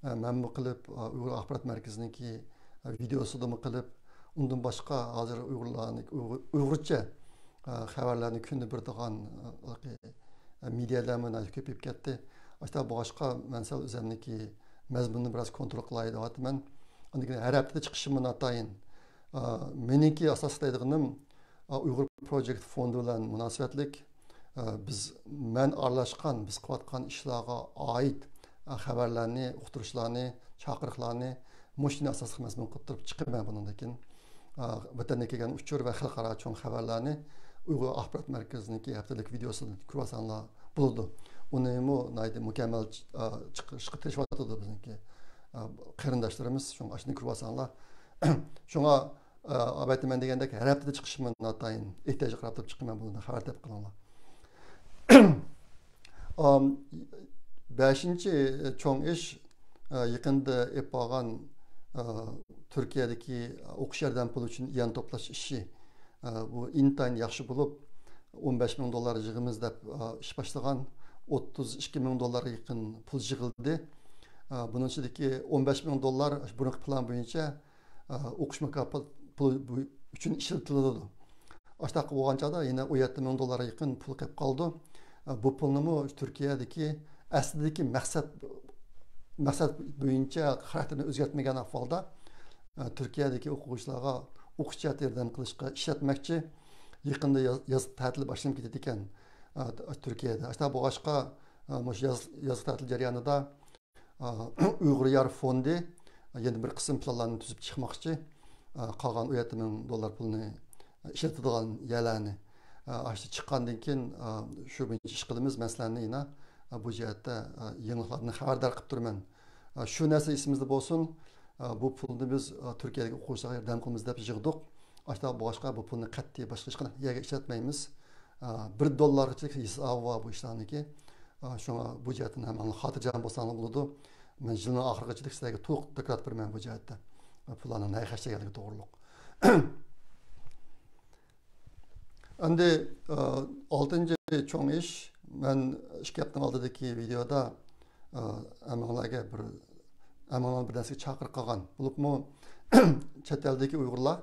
ئە، مەنمۇ قىلىپ، ئە، ئۇيغۇر ئاخبارات مەركىزىنىڭكى، ئە، ۋىدېئوسىدىمۇ قىلىپ، ئۇندىن باشقا ھازىر ئۇيغۇرلارنى، ئۇيغۇر-، ئۇيغۇرچە، ئە، خەۋەرلەرنى كۈندە بېرىدىغان، ئە، ھېلىقى، ئە، مېدىيالارمۇ ناھايىتى كۆپىيىپ كەتتى. ئاشۇنداق بولغاچقا، مەن سەل ئۆزۈمنىڭكى مەزمۇنىنى بىراز كونترول قىلاي دەۋاتىمەن. ئاندىن كېيىن ھەر ھەپتىدە چىقىشىممۇ ناتايىن. ئا، مېنىڭكى ئاساسلىق دەيدىغىنىم، ئا، ئۇيغۇر پروجېكت فوندى بىلەن مۇناسىۋەتلىك. ئا، بىز، مەن ئارىلاشقان، بىز قىلىۋاتقان ئىشلارغا ئائىت، ئا، خەۋەرلەرنى، ئۇقتۇرۇشلارنى، چاقىرىقلارنى مۇشۇنى ئاساسلىق مەزمۇن قىلىپ تۇرۇپ چىقىمەن بۇنىڭدىن كېيىن. ئا، ۋەتەندىن كەلگەن ئۇچۇر ۋە خەلقئارا چوڭ خەۋەرلەرنى ئۇيغۇر ئاخبارات مەركىزىنىڭكى ھەپتىلىك ۋىدېئوسىدىن كۆرۈۋالساڭلار بولىدۇ. ئۇنىمۇ ناھايىتى مۇكەممەل چ-، ئا، چىقىرىشقا تىرىشىۋاتىدۇ بىزنىڭكى، ئا، قېرىنداشلىرىمىز. شۇڭا ئاشۇنى كۆرۈۋالساڭلار. شۇڭا ئە، ئەلۋەتتە، مەن دېگەندەك ھەر ھەپتىدە چىقىشىممۇ ناتايىن. ئېھتىياجغا قاراپ تۇرۇپ چىقىمەن، بۇنى خەۋەر دەپ قىلىڭلار. ئام، بەشىنچى چوڭ ئىش، ئە، يېقىندا ئېلىپ بارغان، ئا، تۈركىيەدىكى ئوقۇش ياردەم پۇلى ئۈچۈن ئىئانە توپلاش ئىشى، ئا، بۇ ئىنتايىن ياخشى بولۇپ، «ئون بەش مىڭ دوللار يىغىمىز» دەپ، ئا، ئىش باشلىغان، ئوتتۇز ئىككى مىڭ دوللارغا يېقىن پۇل يىغىلدى. ئا، بۇنىڭ ئىچىدىكى ئون بەش مىڭ دوللار بۇرۇنقى پىلان بويىچە، ئا، ئوقۇش مۇكاپات پۇلى بۇ-، ئۈچۈن ئىشلىتىلىدۇ. ئاشۇنداق بولغان چاغدا يەنە ئون يەتتە مىڭ دوللارغا يېقىن پۇل قېلىپ قالىدۇ. بۇ پۇلنىمۇ تۈركىيەدىكى ئەسلىدىكى مەقسەت، مەقسەت بويىچە خاراكتېرىنى ئۆزگەرتمىگەن ئەھۋالدا، تۈركىيەدىكى ئوقۇغۇچىلارغا ئوقۇش جەھەتتە ياردەم قىلىشقا ئىشلەتمەكچى. يېقىندا ياز، ياز تەتىلى باشلىنىپ كېتىدىكەن، تۈركىيەدە. ئاشۇنداق بولغاچقا، مۇشۇ ياز، يازغى تەتىل جەريانىدا ئۇيغۇر يار فوندى يەنە بىر قىسىم پىلانلارنى تۈزۈپ چىقماقچى. قالغان ئون يەتتە مىڭ دوللار پۇلنى ئىشلىتىدىغان يەرلەرنى، ئاشۇ چىققاندىن كېيىن شۇ بويىچە ئىش قىلىمىز. مەسىلەننى يەنە بۇ جەھەتتە يېڭىلىقلاردىن خەۋەردار قىلىپ تۇرىمەن. شۇ نەرسە ئېسىمىزدە بولسۇن، بۇ پۇلنى بىز تۈركىيەدىكى ئوقۇغۇچىلارغا ياردەم قىلىمىز دەپ يىغدۇق. ئاشۇنداق بولغاچقا بۇ پۇلنى قەتئىي باشقا ھېچقانداق يەرگە ئىشلەتمەيمىز. بىر دوللارغىچىلىك ھېسابى بار بۇ ئىشلارنىڭكى. شۇڭا بۇ جەھەتتىن ھەممىڭلار خاتىرجەم بولساڭلار بولىدۇ. مەن يىلنىڭ ئاخىرىغىچىلىك سىلەرگە تولۇق دوكلات بېرىمەن بۇ جەھەتتە. پۇللارنىڭ نەگە خەجلەنگەنلىكى توغرۇلۇق. ئەمدى، ئالتىنچى چوڭ ئىش، مەن ئىككى ھەپتىنىڭ ئالدىدىكى ۋىدېيودا، ھەممىڭلارغا بىر، ھەممىڭلارنى بىر نەرسىگە چاقىرىق قىلغان. بولۇپمۇ چەت ئەلدىكى ئۇيغۇرلار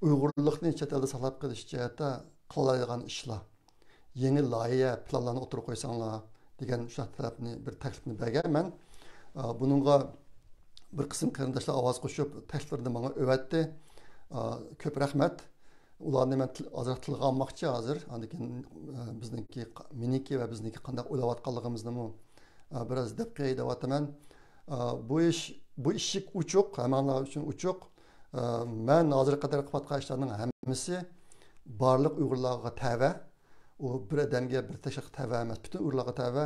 ئۇيغۇرلۇقنى چەت ئەلدە ساقلاپ قېلىش جەھەتتە قىلالايدىغان ئىشلار، يېڭى لايىھە، پىلانلارنى ئوتتۇرىغا قويساڭلار دېگەن شۇ تەلەپنى، بىر تەكلىپنى بەرگەنمەن. ئا، بۇنىڭغا بىر قىسىم قېرىنداشلار ئاۋاز قوشۇپ، تەكلىپلىرىنى ماڭا ئەۋەتتى. ئا، كۆپ رەھمەت. ئۇلارنى مەن تىل-، ئازراق تىلغا ئالماقچى ھازىر. ئاندىن كېيىن، ئا، بىزنىڭكى، مېنىڭكى ۋە بىزنىڭكى قانداق ئويلاۋاتقانلىقىمىزنىمۇ، ئا، بىراز دەپ قوياي دەۋاتىمەن. ئا، بۇ ئىش، بۇ ئىشىك ئوچۇق، ھەممەڭلار ئۈچۈن ئوچۇق. ئا، مەن ھازىرغا قەدەر قىلىۋاتقان ئىشلارنىڭ ھەممىسى بارلىق ئۇيغۇرلارغا تەۋە. ئۇ بىر ئادەمگە، بىر تەشكىلاتقا تەۋە ئەمەس، پۈتۈن ئۇيغۇرلارغا تەۋە.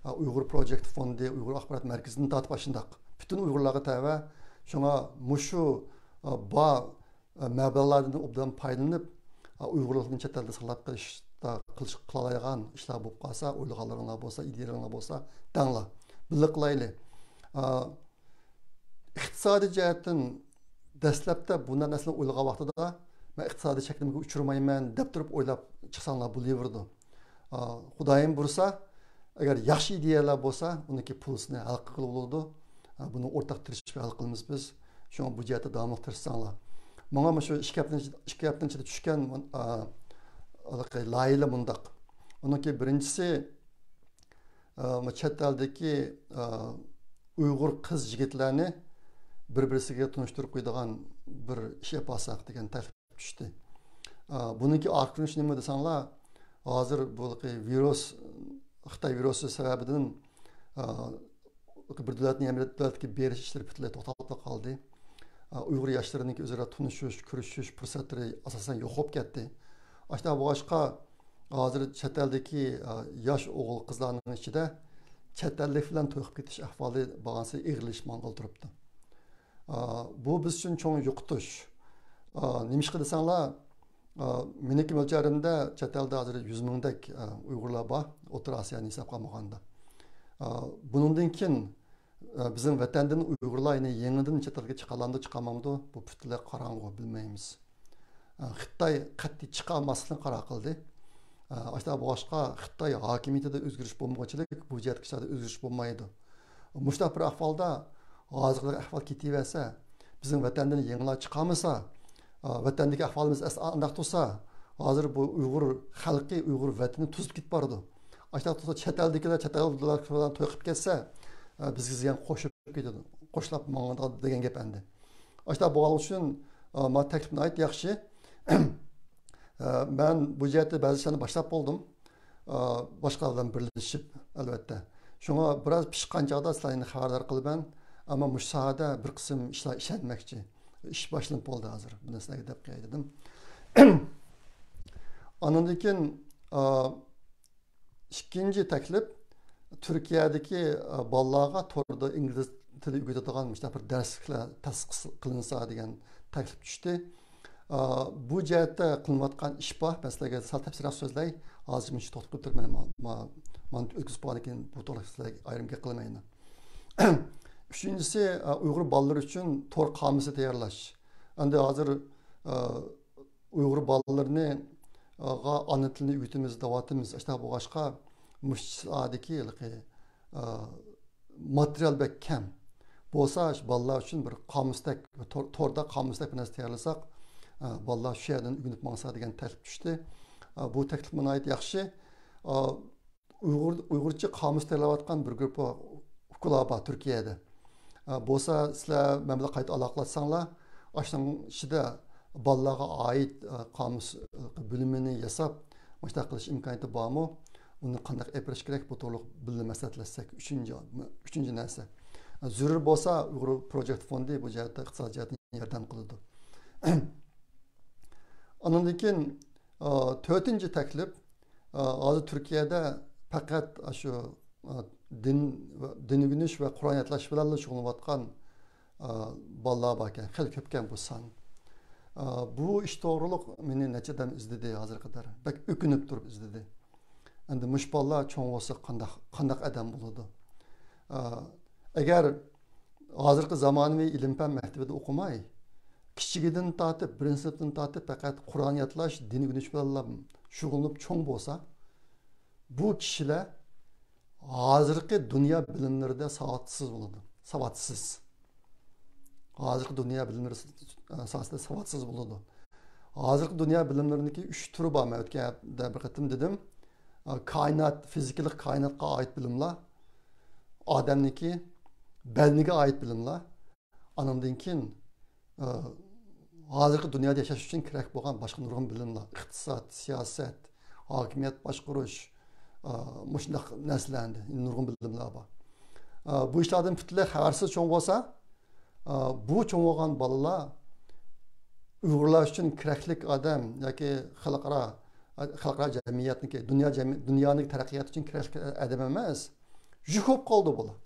ئۇيغۇر پروجېكت فوندى، ئۇيغۇر ئاخبارات مەركىزىدىن تارتىپ ئاشۇنداق پۈتۈن ئۇيغۇرلارغا تەۋە. شۇڭا مۇشۇ بار مەبلەغلەردىن ئوبدان پايدىلىنىپ، ئۇيغۇرلۇقنى چەت ئەلدە ساقلاپ قېلىشتا قىلىش، قىلالايدىغان ئىشلار بولۇپ قالسا، ئويلىغانلىرىڭلار بولسا، ئىدىيەلىرىڭلار بولسا، دەڭلار. بىللە قىلايلى. ئىقتىسادىي جەھەتتىن دەسلەپتە بۇنداق نەرسىلەرنى ئويلىغان ۋاقتىدا، مەن ئىقتىسادىي چەكلىمىگە ئۇچرىمايمەن دەپ تۇرۇپ ئويلاپ چىقساڭلار بولۇۋېرىدۇ. ئا، خۇدايىم بۇيرۇسا، ئەگەر ياخشى ئىدىيەلەر بولسا، ئۇنىڭكى پۇلىسىنى ھەل قىلغىلى بولىدۇ. ئا، بۇنى ئورتاق تىرىشىپ ھەل قىلىمىز بىز. شۇڭا بۇ جەھەتتە داۋاملىق تىرىشساڭلار. ماڭا مۇشۇ ئىككى ھەپتىنىڭ ئىچىدە، ئىككى ھەپتىنىڭ ئىچىدە چۈشكەن، ئا، ھېلىقى لايىھەلەر مۇنداق. ئۇنىڭكى بىرىنچىسى، ئا، چەت ئەلدىكى، ئا، ئۇيغۇر قىز يىگىتلەرنى بىر-بىرسىگە تونۇشتۇرۇپ قويىدىغان بىر ئىش ئېلىپ بارساق دېگەن تەكلىپ چۈشتى. ئا، بۇنىڭكى ئارقا كۆرۈنۈشى نېمە دېسەڭلار، ھازىر بۇ ۋىرۇس، خىتاي ۋىرۇسى سەۋەبىدىن، ئا، بىر دۆلەتنىڭ يەنە بىر دۆلەتكە بېرىش ئىشلىرى پۈتۈنلەي توختاپ قالدى. ئا، ئۇيغۇر ياشلىرىنىڭكى ئۆزئارا تونۇشۇش، كۆرۈشۈش پۇرسەتلىرى ئاساسەن يوق بولۇپ كەتتى. ئاشۇنداق بولغاچقا، ھازىر چەت ئەلدىكى، ئا، ياش ئوغۇل قىزلارنىڭ ئىچىدە چەت ئەللىك بىلەن توي قىلىپ كېتىش ئەھۋالى بارغانسېرى ئېغىرلىشىپ ماڭغىلى تۇرۇپتۇ. ئا، بۇ بىز ئۈچۈن چوڭ يوقىتىش. ئا، نېمىشقا دېسەڭلار، ئا، مېنىڭكى مۆلچەرىمدە چەت ئەلدە ھازىر يۈز مىڭدەك، ئا، ئۇيغۇرلار بار، ئوتتۇرا ئاسىيانى ھېسابقا ئالمىغاندا. ئا، بۇنىڭدىن كېيىن، ئا، بىزنىڭ ۋەتەندىن ئۇيغۇرلار يەنە يېڭىدىن چەت ئەلگە چىقالامدۇ، چىقالمامدۇ، بۇ پۈتۈنلەي قاراڭغۇ، بىلمەيمىز. ئا، خىتاي قەتئىي چىقارماسلىقنى قارار قىلدى. ئا، ئاشۇنداق بولغاچقا، خىتاي ھاكىمىيىتىدە ئۆزگىرىش بولمىغۇچىلىك بۇ جەھەتتىكى ئىشلاردا ئۆزگىرىش بولمايدۇ. مۇشۇنداق بىر ئەھۋالدا، ھازىرقى ئەھۋال كېتىۋەرسە، بىزنىڭ ۋەتەندىن يېڭىلار چىقالمىسا، ئا، ۋەتەندىكى ئەھۋالىمىز ئەس-، ئانداق تۇرسا، ھازىر بۇ ئۇيغۇر خەلقى، ئۇيغۇر ۋەتىنى توزۇپ كېتىپ بارىدۇ. ئاشۇنداق تۇرسا، چەت ئەلدىكىلەر، چەت ئەلدىكىلەر توي قىلىپ كەتسە، ئا، بىزگە زىيان قوشۇپ كېتىدۇ، قوشلاپ ماڭىدۇ دېگەن گەپ ئەمدى. ئاشۇنداق بولغانلىقى ئۈچۈن، ئا، ما تەكلىپ ناھايىتى ياخشى. ئا، مەن بۇ جەھەتتە بەزى ئىشلارنى باشلاپ بولدۇم. ئا، باشقىلار بىلەن بىرلىشىپ، ئەلۋەتتە. شۇڭا بىراز پىشقان چاغدا سىلەرنى خەۋەردار قىلىمەن. ئەمما مۇشۇ ساھەدە بىر قىسىم ئىشلار ئىشلەنمەكچى. ئىش باشلىنىپ بولدى ھازىر. بۇنى سىلەرگە دەپ قوياي دېدىم. ئاندىن كېيىن، ئا، ئىككىنچى تەكلىپ، تۈركىيەدىكى، ئا، بالىلارغا توردا ئىنگلىز تىلى ئۆگىتىدىغان مۇشۇنداق بىر دەرسلىكلەر تەسىس قىلىنسا دېگەن تەكلىپ چۈشتى. ئا، بۇ جەھەتتە قىلىنىۋاتقان ئىش بار. مەن سىلەرگە سەل تەپسىلىيراق سۆزلەي. ھازىر مۇشۇ توختىتىپ تۇرىمەن. ما-، ما-، مانا ئۆتكۈزۈپ بولغاندىن كېيىن بۇ توغرىلىق سىلەرگە ئايرىم گەپ قىلىمەن يەنە. ئۈچىنچىسى، ئۇيغۇر بالىلىرى ئۈچۈن تور قامۇسى تەييارلاش. ئەمدى ھازىر ئۇيغۇر بالىلىرىنى، غا ئانا تىلىنى ئۆگىتىمىز، دەۋاتىمىز، ئاشۇنداق بولغاچقا، مۇشۇ ساھەدىكى ھېلىقى، ئا، ماتېرىيال بەك كەم. بولسا، شۇ بالىلار ئۈچۈن بىر قامۇستەك، تور-، توردا قامۇستەك بىر نەرسە تەييارلىساق، ئا، بالىلار شۇ يەردىن ئۆگىنىپ ماڭسا دېگەن تەكلىپ چۈشتى. ئا، بۇ تەكلىپمۇ ناھايىتى ياخشى. ئا، ئۇيغۇر، ئۇيغۇرچە قامۇس تەييارلاۋاتقان بىر گۇرۇپپا ئۇكىلار بار تۈركىيەدە. ئا، بولسا سىلەر مەن بىلەن قايتا ئالاقىلەشسەڭلار، ئاشۇنىڭ ئىچىدە بالىلارغا ئائىت، ئا، قامۇس، ئا، بۆلۈمىنى ياساپ، مۇشۇنداق قىلىش ئىمكانىيىتى بارمۇ؟ ئۇنى قانداق ئېلىپ بېرىش كېرەك؟ بۇ توغرىلىق بىللە مەسلىھەتلەشسەك، ئۈچىنچى، ئۈچىنچى نەرسە. زۆرۈر بولسا، ئۇيغۇر پروجېكت فوندى بۇ جەھەتتە ئىقتىسادىي جەھەتتىن ياردەم قىلىدۇ. ئاندىن كېيىن، ئا، تۆتىنچى تەكلىپ، ئا، ھازىر تۈركىيەدە پەقەت شۇ، ئا، دىن، دىن ئۆگىنىش ۋە قۇرئان يادلاش بىلەنلا شۇغۇللىنىۋاتقان، ئا، بالىلار باركەن، خېلى كۆپكەن بۇ سان. ئا، بۇ ئىش توغرۇلۇق مېنى نەچچە ئادەم ئىزدىدى ھازىرغا قەدەر. بەك ئۆكۈنۈپ تۇرۇپ ئىزدىدى. ئەمدى مۇشۇ بالىلار چوڭ بولسا قانداق، قانداق ئادەم بولىدۇ؟ ئا، ئەگەر ھازىرقى زامانىۋى ئىلىم-پەن مەكتىۋىدە ئوقۇماي، كىچىكىدىن تارتىپ، بىرىنچى سىنىپتىن تارتىپ پەقەت قۇرئان يادلاش، دىن ئۆگىنىش بىلەنلا شۇغۇللىنىپ چوڭ بولسا، بۇ كىشىلەر ھازىرقى دۇنيا بىلىملىرىدە ساۋاتسىز بولىدۇ. ساۋاتسىز. ھازىرقى دۇنيا بىلىملىرى ساھەسىدە ساۋاتسىز بولىدۇ. ھازىرقى دۇنيا بىلىملىرىنىڭكى ئۈچ تۈرى بار. مەن ئۆتكەن ھەپتىدە بىر قېتىم دېدىم. ئا، كائىنات، فىزىكىلىق كائىناتقا ئائىت بىلىملەر، ئادەمنىڭكى بەدىنىگە ئائىت بىلىملەر، ئانىڭدىن كېيىن، ئا، ھازىرقى دۇنيادا ياشاش ئۈچۈن كېرەك بولغان باشقا نۇرغۇن بىلىملەر، ئىقتىساد، سىياسەت، ھاكىمىيەت باشقۇرۇش، ئا، مۇشۇنداق نەرسىلەر ئەمدى نۇرغۇن بىلىملەر بار. ئا، بۇ ئىشلاردىن پۈتۈنلەي خەۋەرسىز چوڭ بولسا، ئا، بۇ چوڭ بولغان بالىلار ئۇيغۇرلار ئۈچۈن كېرەكلىك ئادەم ياكى خەلقئارا، خەلقئارا جەمئىيەتنىڭكى، دۇنيا جەمئىي-، دۇنيانىڭ تەرەققىياتى ئۈچۈن كېرەكلىك ئادەم ئەمەس. يۈك بولۇپ قالدى بۇلار.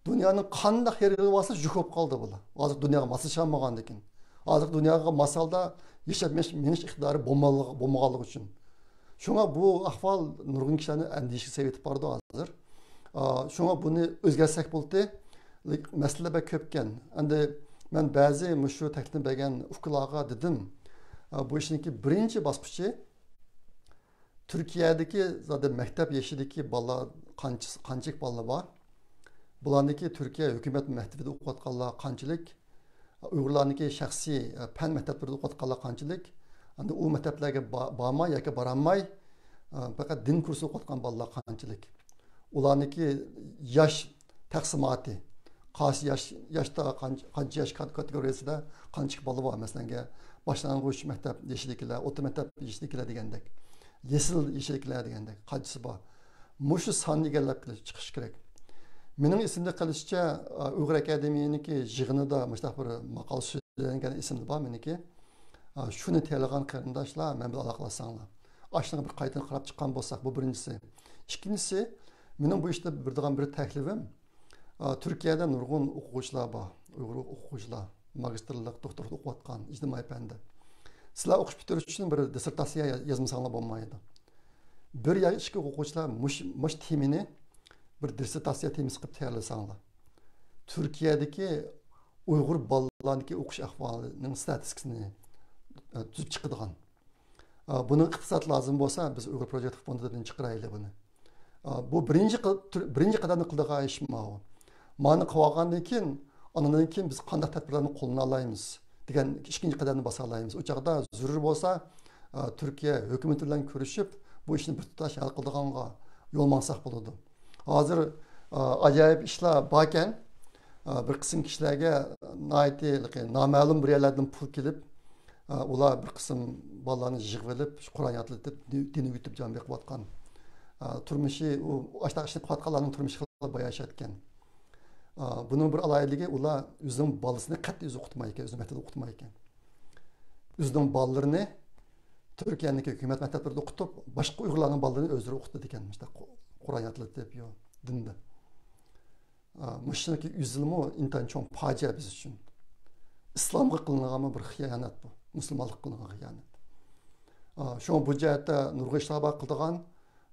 دۇنيانىڭ قانداق يېرىگە بارسا يۈك بولۇپ قالدى بۇلار. ھازىر دۇنياغا ماسلىشالمىغاندىكىن. ھازىر دۇنياغا ماس ھالدا ياشاپ مېڭىش، مېڭىش ئىقتىدارى بولمىغانلىقى، بولمىغانلىقى ئۈچۈن. شۇڭا بۇ ئەھۋال نۇرغۇن كىشىلەرنى ئەندىشىگە سېلىۋېتىپ بارىدۇ ھازىر. ئا، شۇڭا بۇنى ئۆزگەرتسەك بولاتتى. لېكىن مەسىلە بەك كۆپكەن. ئەمدى مەن بەزى مۇشۇ تەكلىپنى بەرگەن ئۇكىلارغا دېدىم، ئا، بۇ ئىشنىڭكى بىرىنچى باسقۇچى تۈركىيەدىكى زادى مەكتەپ يېشىدىكى بالىلار قانچە، قانچىلىك بالىلار بار؟ بۇلارنىڭكى تۈركىيە ھۆكۈمەت مەكتىپىدە ئوقۇۋاتقانلار قانچىلىك؟ ئۇيغۇرلارنىڭكى شەخسىي، ئە، پەن مەكتەپلىرىدە ئوقۇۋاتقانلار قانچىلىك؟ ئەمدى ئۇ مەكتەپلەرگە با-، بارماي ياكى بارالماي، ئە، پەقەت دىن كۇرسىدا ئوقۇۋاتقان بالىلار قانچىلىك؟ ئۇلارنىڭكى ياش تەقسىماتى، قايسى ياش، ياشتا قانچە، قانچە ياش كات-، كاتېگورىيەسىدە قانچىلىك بالا بار؟ مەسىلەن، باشلانغۇچ مەكتەپ يېشىدىكىلەر، ئوتتۇرا مەكتەپ يېشىدىكىلەر دېگەندەك، يېسىل يېشىدىكىلەر دېگەندەك قانچىسى بار؟ مۇشۇ ساننى ئىگىلەپ چىقىش كېرەك. مېنىڭ ئېسىمدە قېلىشىچە، ئۇيغۇر ئاكادېمىيىنىڭكى يىغىنىدا مۇشۇنداق بىر ماقالە سۆزلەنگەن ئېسىمدە بار مېنىڭكى. شۇنى تەييارلىغان قېرىنداشلار مەن بىلەن ئالاقىلەشسەڭلار. ئاشۇنىڭغا بىر قايتىدىن قاراپ چىققان بولساق، بۇ بىرىنچىسى. ئىككىنچىسى، مېنىڭ بۇ ئىشتا بېرىدىغان بىر تەكلىپىم، تۈركىيەدە نۇرغۇن ئوقۇغۇچىلار بار، ئۇيغۇر ئوقۇغۇچىلار، ماگىستىرلىق، دوكتورلۇق ئوقۇۋاتقان ئىجتىمائىي پەندە. سىلەر ئوقۇش پۈتتۈرۈش ئۈچۈن بىر دىسسېرتاتسىيە يازمىساڭلار بولمايدۇ. بىر يا ئىككى ئوقۇغۇچىلار مۇش-، مۇشۇ تېمىنى بىر دىسسېرتاتسىيە تېمىسى قىلىپ تەييارلىساڭلار. تۈركىيەدىكى ئۇيغۇر بالىلارنىڭكى ئوقۇش ئەھۋالىنىڭ ستاتىستىكىسىنى، ئە، تۈزۈپ چىقىدىغان. ئە، بۇنىڭ ئىقتىساد لازىم بولسا، بىز ئۇيغۇر پروجېكت فوندىدىن چىقىرايلى بۇنى. ئە، بۇ بىرىنچى قىل-، تۈر-، بىرىنچى قەدەمدە قىلىدىغان ئىش ماۋۇ. مانى قىلىۋالغاندىن كېيىن، ئاندىن كېيىن بىز قانداق تەدبىرلەرنى قوللىنالايمىز دېگەن ئىككىنچى قەدەمنى باسالايمىز. ئۇ چاغدا زۆرۈر بولسا، ئە، تۈركىيە ھۆكۈمىتى بىلەن كۆرۈشۈپ، بۇ ئىشنى بىر تۇتاش ھەل قىلىدىغانغا يول ماڭساق بولىدۇ. ھازىر، ئا، ئاجايىپ ئىشلار باركەن. ئا، بىر قىسىم كىشىلەرگە ناھايىتى نامەلۇم بىر يەرلەردىن پۇل كېلىپ، ئا، ئۇلار بىر قىسىم بالىلارنى يىغىۋېلىپ، شۇ قۇرئان يادلىتىپ، دىن ئۆگىتىپ جان بېقىۋاتقان. ئا، تۇرمۇشى، ئۇ ئاشۇنداق ئىشنى قىلىۋاتقانلارنىڭ تۇرمۇشى خېلى باياشاتكەن. ئا، بۇنىڭ بىر ئالاھىدىلىكى، ئۇلار ئۆزىنىڭ بالىسىنى قەتئىي ئۆزى ئوقۇتمايدىكەن، ئۆز مەكتەپتە ئوقۇتمايدىكەن. ئۆزىنىڭ بالىلىرىنى تۈركىيەنىڭكى ھۆكۈمەت مەكتەپلىرىدە ئوقۇتۇپ، باشقا ئۇيغۇرلارنىڭ بالىلىرىنى ئۆزلىرى ئوقۇتىدىكەن، مۇشۇنداق قۇ-، قۇرئان يادلىتىپ، يو، دىندا. ئا، مۇشۇنىڭكى ئۆزىمۇ ئىنتايىن چوڭ پاجىئە بىز ئۈچۈن. ئىسلامغا قىلىنغانمۇ بىر خىيانەت بۇ، مۇسۇلمانلىققا قىلىنغان خىيانەت. ئا، شۇڭا بۇ جەھەتتە نۇرغۇن ئىشلار بار قىلىدىغان.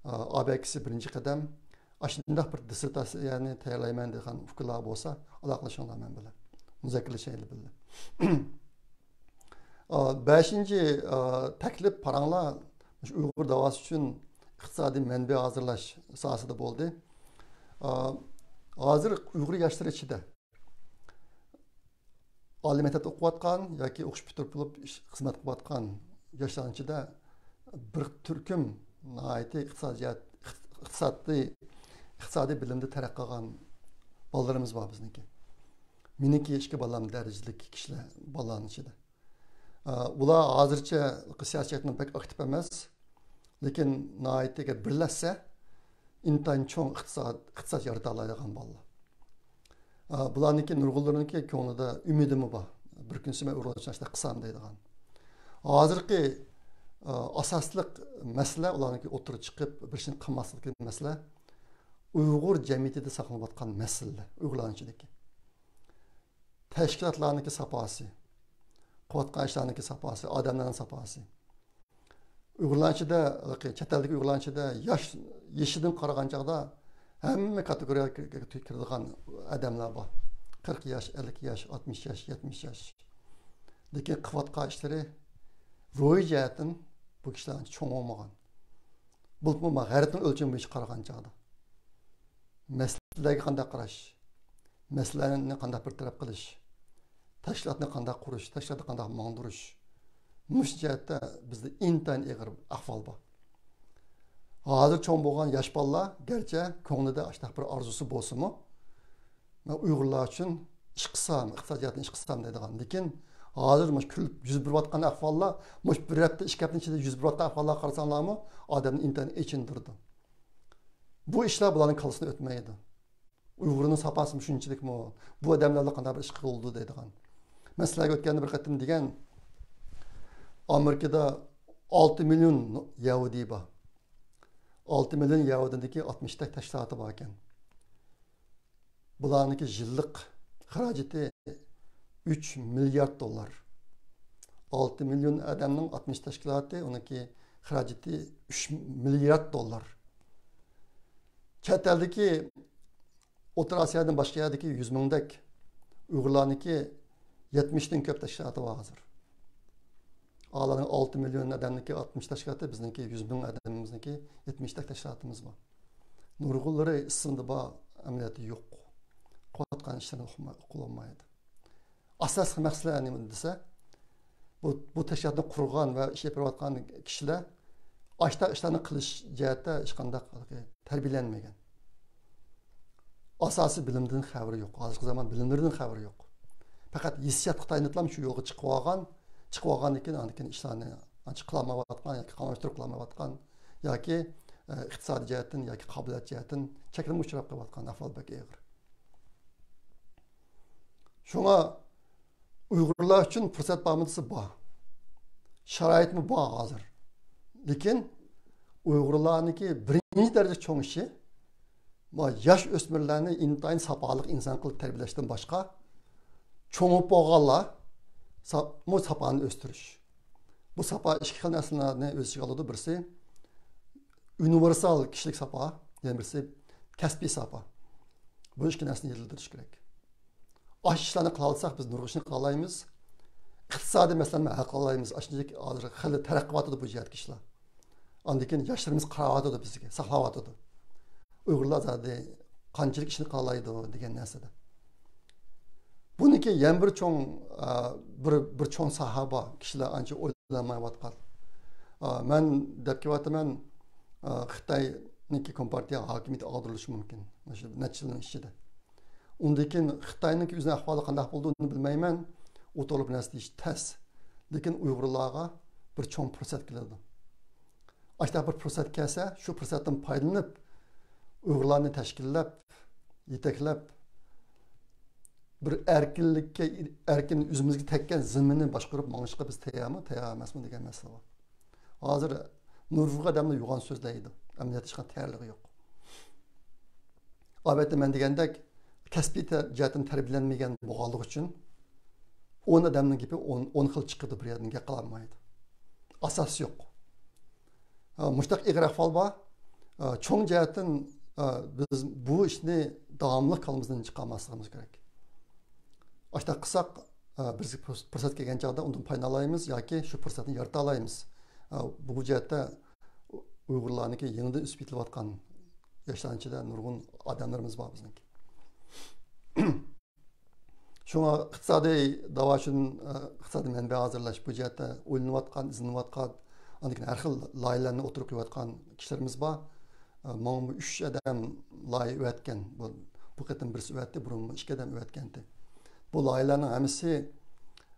ئا، ئابەكىسى بىرىنچى قەدەم، ئاشۇنداق بىر دىسسېرتاتسىيەنى تەييارلايمەن دېگەن ئۇكىلار بولسا، ئالاقىلىشىڭلار مەن بىلەن. مۇزاكىرىلىشەيلى بىللە. ئا، بەشىنچى، ئا، تەكلىپ پاراڭلار مۇشۇ ئۇيغۇر داۋاسى ئۈچۈن ئىقتىسادىي مەنبە ھازىرلاش ساھەسىدە بولدى. ئا، ھازىر ئۇيغۇر ياشلىرى ئىچىدە ئالىي مەكتەپتە ئوقۇۋاتقان ياكى ئوقۇش پۈتتۈرۈپ بولۇپ ئىش، خىزمەت قىلىۋاتقان ياشلارنىڭ ئىچىدە بىر تۈركۈم ناھايىتى ئىقتىسادىي جەھەت-، ئىقتىسادىي، ئىقتىسادىي بىلىمدە تەرەققىي قىلغان بالىلىرىمىز بار بىزنىڭكى. مېنىڭكى ئىككى بالام دەرىجىلىك كىشىلەر بالىلارنىڭ ئىچىدە. ئە، ئۇلار ھازىرچە سىياسىي جەھەتتىن بەك ئاكتىپ ئەمەس، لېكىن ناھايىتى ئەگەر بىرلەشسە، ئىنتايىن چوڭ ئىقتىساد، ئىقتىساد يارىتالايدىغان بالىلار. ئە، بۇلارنىڭكى نۇرغۇنلىرىنىڭكى كۆڭلىدە ئۈمىدىمۇ بار. بىر كۈنسى مەن ئۇيغۇرلار ئۈچۈن ئاشۇنداق قىلسام دەيدىغان. ھازىرقى، ئە، ئاساسلىق مەسىلە، ئۇلارنىڭكى ئوتتۇرىغا چىقىپ بىر ئىشنى قىلماسلىقى مەسىلە، ئۇيغۇر جەمئىيىتىدە ساقلىنىۋاتقان مەسىلىلەر، ئۇيغۇرلارنىڭ ئىچىدىكى. تەشكىلاتلارنىڭكى ساپاسى، قىلىۋاتقان ئىشلارنىڭكى ساپاسى، ئادەملەرنىڭ ساپاسى. ئۇيغۇرلار ئىچىدە، چەت ئەلدىكى ئۇيغۇرلار ئىچىدە ياش، يېشىدىن قارىغان چاغدا ھەممە كاتېگورىيەگە كىر-، كىر-، كىرىدىغان ئادەملەر بار. قىرىق ياش، ئەللىك ياش، ئاتمىش ياش، يەتمىش ياش. لېكىن قىلىۋاتقان ئىشلىرى روھىي جەھەتتىن بۇ كىشىلەر ئانچە چوڭ بولمىغان. بولۇپمۇ غەربنىڭ ئۆلچىمى بويىچە قارىغان چاغدا، مەسىلىلەرگە قانداق قاراش، مەسىلىلەرنى قانداق بىر تەرەپ قىلىش، تەشكىلاتنى قانداق قۇرۇش، تەشكىلاتنى قانداق ماڭدۇرۇش، مۇشۇ جەھەتتە بىزدە ئىنتايىن ئېغىر ئەھۋال بار. ھازىر چوڭ بولغان ياش بالىلار گەرچە كۆڭلىدە ئاشۇنداق بىر ئارزۇسى بولسىمۇ، مەن ئۇيغۇرلار ئۈچۈن ئىش قىلسام، ئىقتىسادىياتنى ئىش قىلسام دەيدىغان. لېكىن ھازىر مۇشۇ كۈنلۈك يۈز بېرىۋاتقان ئەھۋاللار، مۇشۇ بىر ھەپتە، ئىككى ھەپتىنىڭ ئىچىدە يۈز بېرىۋاتقان ئەھۋاللارغا قارىساڭلارمۇ، ئادەمنى ئىنتايىن ئېچىندۇرىدۇ. بۇ ئىشلار بۇلارنىڭ كاللىسىدىن ئۆتمەيدۇ. ئۇيغۇرنىڭ ساپاسىمۇ شۇنچىلىكمۇ؟ بۇ ئادەملەرلا قانداق بىر ئىش قىلىدۇ دەيدىغان. مەن سىلەرگە ئۆتكەندە بىر قېتىم دېگەن، ئامېرىكىدا ئالتە مىليون يەھۇدىي بار. ئالتە مىليون يەھۇدىينىڭكى ئاتمىش تەك تەشكىلاتى بار ئىكەن. بۇلارنىڭكى يىللىق خىراجىتى ئۈچ مىليارد دوللار. ئالتە مىليون ئادەمنىڭ ئاتمىش تەشكىلاتى، ئۇنىڭكى خىراجىتى ئۈچ مىليارد دوللار. چەت ئەلدىكى، ئوتتۇرا ئاسىيادىن باشقا يەردىكى يۈز مىڭدەك ئۇيغۇرلارنىڭكى يەتمىشتىن كۆپ تەشكىلاتى بار ھازىر. ئالارنىڭ ئالتە مىليون ئادەمنىڭكى ئاتمىش تەشكىلاتى، بىزنىڭكى يۈز مىڭ ئادەمىمىزنىڭكى يەتمىشتەك تەشكىلاتىمىز بار. نۇرغۇنلىرى ئىسىمدا بار، ئەمەلىيەتتە يوق. قىلىۋاتقان ئىشلىرىنى ئۇقما-، ئۇقۇلالمايدۇ. ئاساسلىق مەسىلە نېمە دېسە، بۇ، بۇ تەشكىلاتنى قۇرغان ۋە ئىش ئېلىپ بېرىۋاتقان كىشىلەر ئاشۇنداق ئىشلارنى قىلىش جەھەتتە ھېچقانداق تەربىيەلەنمىگەن. ئاساسىي بىلىمدىن خەۋىرى يوق. ھازىرقى زامان بىلىملىرىدىن خەۋىرى يوق. پەقەت ھېسسىياتقا تايىنىپلا شۇ يولغا چىقىۋالغان، چىقىۋالغاندىن كېيىن، ئاندىن كېيىن ئىشلارنى ئانچە قىلالمايۋاتقان ياكى قاملاشتۇرۇپ قىلالمايۋاتقان ياكى، ئە، ئىقتىسادىي جەھەتتىن ياكى قابىلىيەت جەھەتتىن چەكلىمىگە ئۇچراپ قېلىۋاتقان ئەھۋال بەك ئېغىر. شۇڭا ئۇيغۇرلار ئۈچۈن پۇرسەت بارمۇ دېسە، بار. شارائىتمۇ بار ھازىر. لېكىن ئۇيغۇرلارنىڭكى بىرىنچى دەرىجە چوڭ ئىشى، ما ياش ئۆسمۈرلەرنى ئىنتايىن ساپالىق ئىنسان قىلىپ تەربىيەلەشتىن باشقا، چوڭ بولۇپ بولغانلار سا-، مۇ ساپانى ئۆستۈرۈش. بۇ ساپا ئىككى خىل نەرسىلەرنى ئۆز ئىچىگە ئالىدۇ. بىرسى ئۇنىۋېرسال كىشىلىك ساپا، يەنە بىرسى كەسپىي ساپا. بۇ ئىككى نەرسىنى يېتىلدۈرۈش كېرەك. ئاشۇ ئىشلارنى قىلالايساق، بىز نۇرغۇن ئىشنى قىلالايمىز. ئىقتىسادىي مەسىلىنى ھەل قىلالايمىز. ئاشۇنچىلىك ھازىر خېلى تەرەققىي قىلىۋاتىدۇ بۇ جەھەتتىكى ئىشلار. ئاندىن كېيىن ياشلىرىمىز قاراۋاتىدۇ بىزگە، ساقلاۋاتىدۇ. ئۇيغۇرلار زادى قانچىلىك ئىشنى قىلالايدۇ دېگەن نەرسىدە. بۇنىڭكى يەنە بىر چوڭ، ئە، بىر، بىر چوڭ ساھە بار، كىشىلەر ئانچە ئويلانمايۋاتقان. ئە، مەن دەپ كېلىۋاتىمەن، ئە، خىتاينىڭكى كومپارتىيە ھاكىمىيىتى ئاغدۇرۇلۇشى مۇمكىن مۇشۇ نەچچە يىلنىڭ ئىچىدە. ئۇندىن كېيىن خىتاينىڭكى ئۆزىنىڭ ئەھۋالى قانداق بولىدۇ، ئۇنى بىلمەيمەن. ئۇ توغرىلىق بىر نەرسە دېيىش تەس. لېكىن ئۇيغۇرلارغا بىر چوڭ پۇرسەت كېلىدۇ. ئاشۇنداق بىر پۇرسەت كەلسە، شۇ پۇرسەتتىن پايدىلىنىپ، ئۇيغۇرلارنى تەشكىللەپ، يېتەكلەپ، بىر ئەركىنلىككە، ئەركىن ئۆزىمىزگە تەگكەن زېمىننى باشقۇرۇپ ماڭىشقا بىز تەييارمۇ، تەييار ئەمەسمۇ دېگەن مەسىلە بار. ھازىر نۇرغۇن ئادەملەر يوغان سۆزلەيدۇ. ئەمەلىيەتتە ھېچقانداق تەييارلىقى يوق. ئەلۋەتتە، مەن دېگەندەك، كەسپىي تە-، جەھەتتىن تەربىيەلەنمىگەن بولغانلىقى ئۈچۈن، ئون ئادەمنىڭ گېپى ئون، ئون خىل چىقىدۇ، بىر يەردىن گەپ قىلالمايدۇ. ئاساس يوق. ئا، مۇشۇنداق ئېغىر ئەھۋال بار. ئا، چوڭ جەھەتتىن ئە، بىز بۇ ئىشنى داۋاملىق كاللىمىزدىن چىقارماسلىقىمىز كېرەك. ئاشۇنداق قىلساق، ئە، بىزگە پۇرس-، پۇرسەت كەلگەن چاغدا ئۇنىڭدىن پايدىنالالايمىز ياكى شۇ پۇرسەتنى يارىتالايمىز. ئە، بۇ جەھەتتە ئۇيغۇرلارنىڭكى يېڭىدىن ئۆسۈپ يېتىلىۋاتقان ياشلارنىڭ ئىچىدە نۇرغۇن ئادەملىرىمىز بار بىزنىڭكى. شۇڭا ئىقتىسادىي داۋا ئۈچۈن، ئە، ئىقتىسادىي مەنبە ھازىرلاش، بۇ جەھەتتە ئويلىنىۋاتقان، ئىزدىنىۋاتقان، ئاندىن كېيىن ھەر خىل لايىھەلەرنى ئوتتۇرىغا قويۇۋاتقان كىشىلىرىمىز بار. ئە، ماڭا ئۈچ ئادەم لايىھە ئەۋەتكەن. بۇ، بۇ قېتىم بىرسى ئەۋەتتى، بۇرۇن ئىككى ئادەم ئەۋەتكەنتى. بۇ لايىھەلەرنىڭ ھەممىسى،